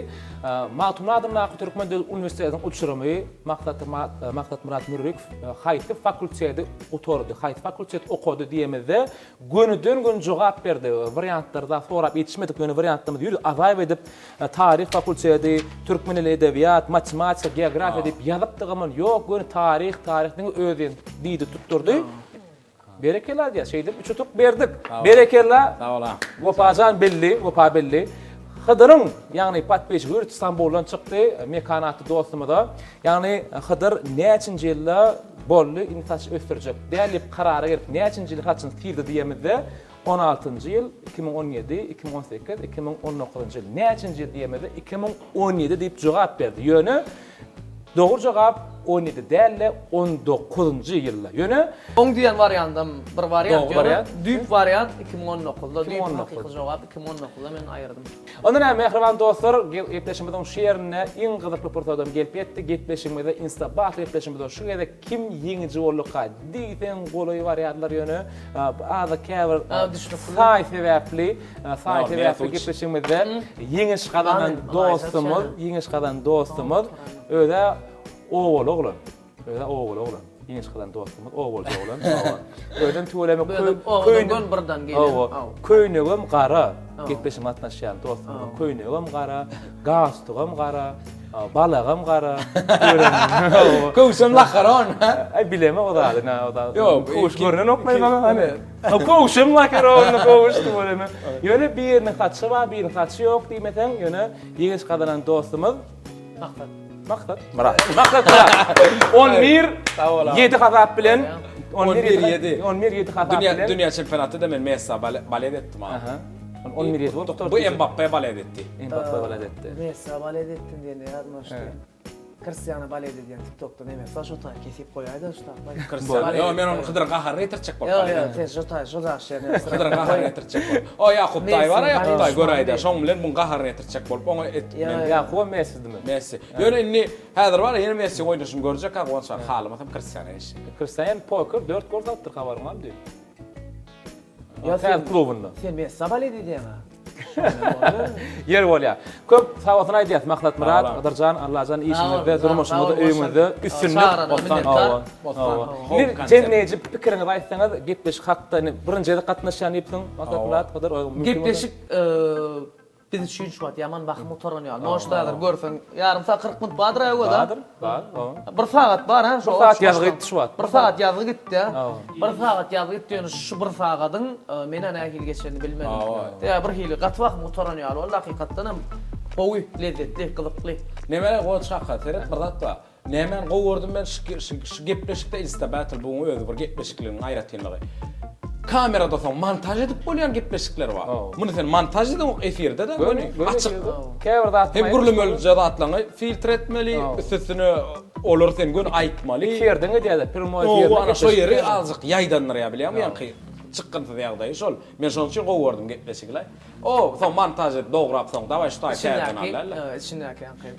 [SPEAKER 1] Magtymguly adyndaky Türkmen döwlet uniwersitetiniň uçurymy Maksatmyrat Mürrikow haýsy fakulteti gutardy, haýsy fakulteti okady diýemizde, Gönüden-göni jogap berdi. Wariantlary da sorap ýetişmedik, ýöne wariantlarymyzy ýüz azaýyp edip, taryh fakulteti, türkmen dili edebiýat, matematika, geografiýa diýip ýazypdygam ol ýok, göni taryh, taryh diňe özi diýdi tutdurdy. Berekella diýýär. Şeýdip üç utuk berdik. Berekella.
[SPEAKER 2] Sag bol a.
[SPEAKER 1] Wepajan bildi, Wepa bildi. Hydyryň, ýagny podpisçik Hürt Stambuldan çykdy, Mekan atly dostumyza. Ýagny Hydyr näçinji ýylda Boldy, indi saç ösdürjek däl diýip karara gelip, näçinji ýyl saçyny syrdy diýemizde, on altynjy ýyl, 2017, 2018, 2019-njy ýyl, näçinji ýyl diýemizde, 2017 diýip jogap berdi. Ýöne dogry jogap 17 däl-de, on dokuzynjy ýylda. Ýöne.
[SPEAKER 3] Oň diýen wariandam bir wariant,
[SPEAKER 1] Dogry
[SPEAKER 3] ýöne
[SPEAKER 1] wariant.
[SPEAKER 3] düýp wariant 2019-da, düýp
[SPEAKER 1] 2019.
[SPEAKER 3] hakyky jogap 2019-da men aýyrdym.
[SPEAKER 1] Onda näme mähriban dostlar, gepleşigimiziň şu ýerinde iň gyzykly pursadam gelip ýetdi. Gepleşigimizde Insta Battle gepleşigimizde şu gezek kim ýeňiji bolduka diýseň golaý barýardylar ýöne aza käbir saý sebäpli saý sebäpli gepleşigimizde ýeňiş gazanan dostumyz, ýeňiş gazanan dostumyz özä obaly oglan. Özä obaly oglan. Ýeňiş gazan dostumyz obaly oglan. Özem tüweleme
[SPEAKER 3] köýnek birden gelen.
[SPEAKER 1] Köýnegem gara. Gepleşige gatnaşýan dostumyzyň köýnegem gara, galstugam gara, balagam gara.
[SPEAKER 2] Köwşem lakaron.
[SPEAKER 1] Aý bileme o zady na o zady.
[SPEAKER 2] Ýok,
[SPEAKER 1] köwüş görnenokmy maňa hany. Köwşem lakaron, köwüş tüweleme. Ýöne biriniň saçy bar, biriniň saçy ýok diýmeseň, ýöne ýeňiş gazanan dostumyz
[SPEAKER 3] Maksat.
[SPEAKER 1] Maksat.
[SPEAKER 2] Myrat.
[SPEAKER 1] Maksat Myrat. 11 7 hasap bilen
[SPEAKER 2] 11 7.
[SPEAKER 1] 11 7 hasap bilen.
[SPEAKER 2] Dünýä dünýä çempionatda men Messa balet etdim ha.
[SPEAKER 1] Aha. 11 7 bolup
[SPEAKER 2] Bu Mbappe balet etdi.
[SPEAKER 1] Mbappe balet etdi.
[SPEAKER 3] Messa balet etdim diýende ýadyma düşdi. Cristiano balet edýän TikTokda neme şo taý kesip goýaýda şu taý.
[SPEAKER 2] Cristiano. Ýok, men ony Hydyryň gaharyny getirjek bolup.
[SPEAKER 3] Ýok, ýok, sen şo taý, şo daş ýerine.
[SPEAKER 2] Hydyryň gaharyny getirjek bolup. O Ýakup daýy bar, Ýakup daýy göräýdä. Şoň bilen muň gaharyny getirjek bolup, oňa et.
[SPEAKER 1] Ýakubam Messидimi?
[SPEAKER 2] Messi. Ýöne indi häzir bar, ýene Messi oýnaşyny görjek, ha, Guwanç aga halamasam Cristiano geçjek.
[SPEAKER 1] Cristiano poker 4 gol salypdyr habaryň barmy düýn?
[SPEAKER 3] Ýa
[SPEAKER 1] sen klubunda.
[SPEAKER 3] Sen Messa balet edýäň-a.
[SPEAKER 1] Ýer bolýar. Köp sag bolsun aýdýas Maksat Myrat, Gadyrjan, Allajan işiňizde, durmuşyňyzda, öýüňizde üstünlik. Bossan. Jemleýji pikiriňizi aýtsaňyz, gepleşik hakda indi birinji gezek gatnaşýan diýipsiň Maksat Myrat, Gadyr,
[SPEAKER 3] Gepleşik. Biz üçin şu wagt ýaman bahym gutaran ýaly. Noşda häzir görseň, ýarym sagat 40 minut bardyr aýoda.
[SPEAKER 1] Bardyr, bar, hawa.
[SPEAKER 3] Bir sagat bar ha, şu.
[SPEAKER 1] Bir sagat ýazgy gitdi şu wagt.
[SPEAKER 3] Bir sagat ýazgy gitdi. Bir sagat ýazgy gitdi, ýöne şu bir sagadyň menä nähili geçenini bilmedim. Ýa bir hili gaty bahym gutaran ýaly boldy, hakykatdan hem gowy, lezzetli, gyzykly.
[SPEAKER 2] Nemere Goç kaka, seret bir zat bar. Nämäni gowy gördüm men şu şu gepleşikde Insta Battle buň özi bir gepleşikligiň aýratynlygy. Kamerada soň montaž edip bolýan gepleşikler bar. Muny sen montaž edeňok efirde-de göni açyk.
[SPEAKER 1] Käbir zat
[SPEAKER 2] Hem gürlemelije zatlaryňy filtr etmeli, üstesine olary sen göni aýtmaly.
[SPEAKER 1] Iki ýerden edýärler, primoý efirde.
[SPEAKER 2] Ana şo ýeri azajyk ýaýdandyrýar bilýäňmi ýaňky çykgynsyz ýagdaýy şol. Men şonuň üçin gowy gördüm gepleşigi. O soň montaž edip dograp soň dawaý şu taýy täzeden al.
[SPEAKER 3] Içindäki ýaňky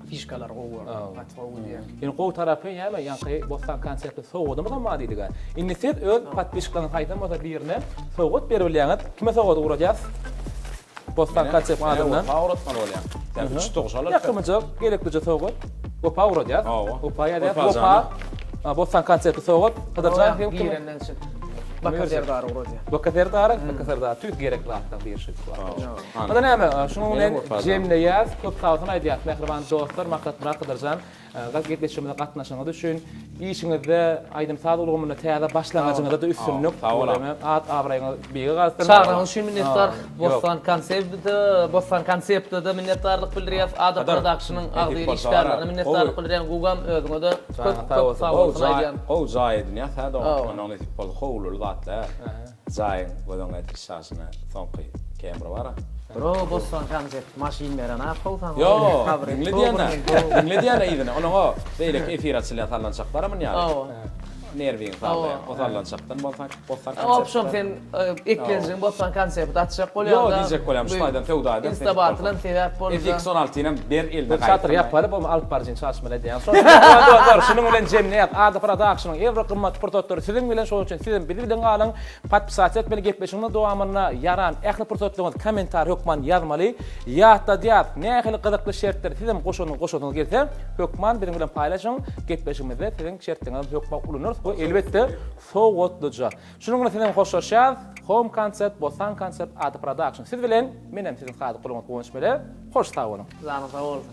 [SPEAKER 3] Fişkalary gowy gördüm. Gaty gowy diýýär.
[SPEAKER 1] Indi gowy tarapy näme ýaňky Bossan konsertde sowgadymyzam bar diýdiga. Indi siz öz podpisçiklaryňyz haýsam bolsa birine sowgat berip bilýäňiz. Kime sowgat ugradýas? Bossan konsertiň adyndan.
[SPEAKER 2] Wepa ugratmaly bolýar. Sen üç togşa alyp.
[SPEAKER 1] Ýakymyja gereklije sowgat. Wepa ugradýas. Wepa ýazýas.
[SPEAKER 2] Wepa.
[SPEAKER 1] Bossan konserti sowgat. Hydyrjan
[SPEAKER 3] kim? Girenden çyk. Baka Serdar ugradýar.
[SPEAKER 1] Baka Serdar, Baka Serdar tüýs gerekli zatlaryň biri şu. Onda näme, şunuň bilen jemleýäs. Köp sag bolsun aýdýas, mähriban dostlar, Maksatmyrat Hydyrjan, gepleşigimize gatnaşyňyz üçin. Işiňizde, aýdym-saz ulgamynda täze başlangyjyňyzda-da üstünlik, at-abraýyňyz beýige galsyn.
[SPEAKER 3] Çagyryňyz üçin minnetdar. Bossan konsepte, Bossan konsepte-de minnetdarlyk bildirýäs. Ada Productionyň agzybir işgärlerine minnetdarlyk bildirýän. Gugam özüňe-de köp köp sag bolsun aýdýan.
[SPEAKER 2] Gowy jaý edinýäs hä dogan, onnoň nesip bolsa howluly zatlar. Jaýyň göz öňüne getiriş şaşyna soňky Camry bar-a.
[SPEAKER 3] Bro bossan konsept maşyn beren a how saňa
[SPEAKER 2] Ýo, diňle diýýän-ä. Diňle diýýän-ä yzyny. Onuň o beýleki efir açylýan sallançak bar-a muny ýaly.
[SPEAKER 3] Hawa.
[SPEAKER 2] Nerwiňi saglaýan. O sallançakdan bolsa bossan konsept.
[SPEAKER 3] Opşom sen eklenjiň bossan konsepti açjak bolýaň-da.
[SPEAKER 2] Ýo diýjek bolýan şu taýdan söwda eden.
[SPEAKER 3] Instabatlam sebäp boldy.
[SPEAKER 2] FX 16-nam ber eline
[SPEAKER 1] gaýtsyn. Çatyr ýapaly bolma alyp baryjyny çalyşmaly edýäň. Şonuň üçin dostlar şunuň bilen jemleýäs. Ada Productionyň ewro gymmatly pursatlary siziň bilen şonuň üçin sizem biz bilen galyň. Podpisasiýa etmeli gepleşigiň dowamynda ýaran ähli pursatlaryňyzy kommentariý hökman ýazmaly. Ýatladýas nähili gyzykly şertler sizem goşanyň goşasyňyz gelse hökman biziň bilen paýlaşyň gepleşigimizde siziň şertleriňizem hökman ulanarys we elbetde sowgatlyja. Şunuň bilen sizem hoşlaşýas Home Concert Bossan Concert Ada Production siz bilen menem siziň sadyk guluňyz Guwanç Mele hoş sag boluň.
[SPEAKER 3] Janyň sag bolsun.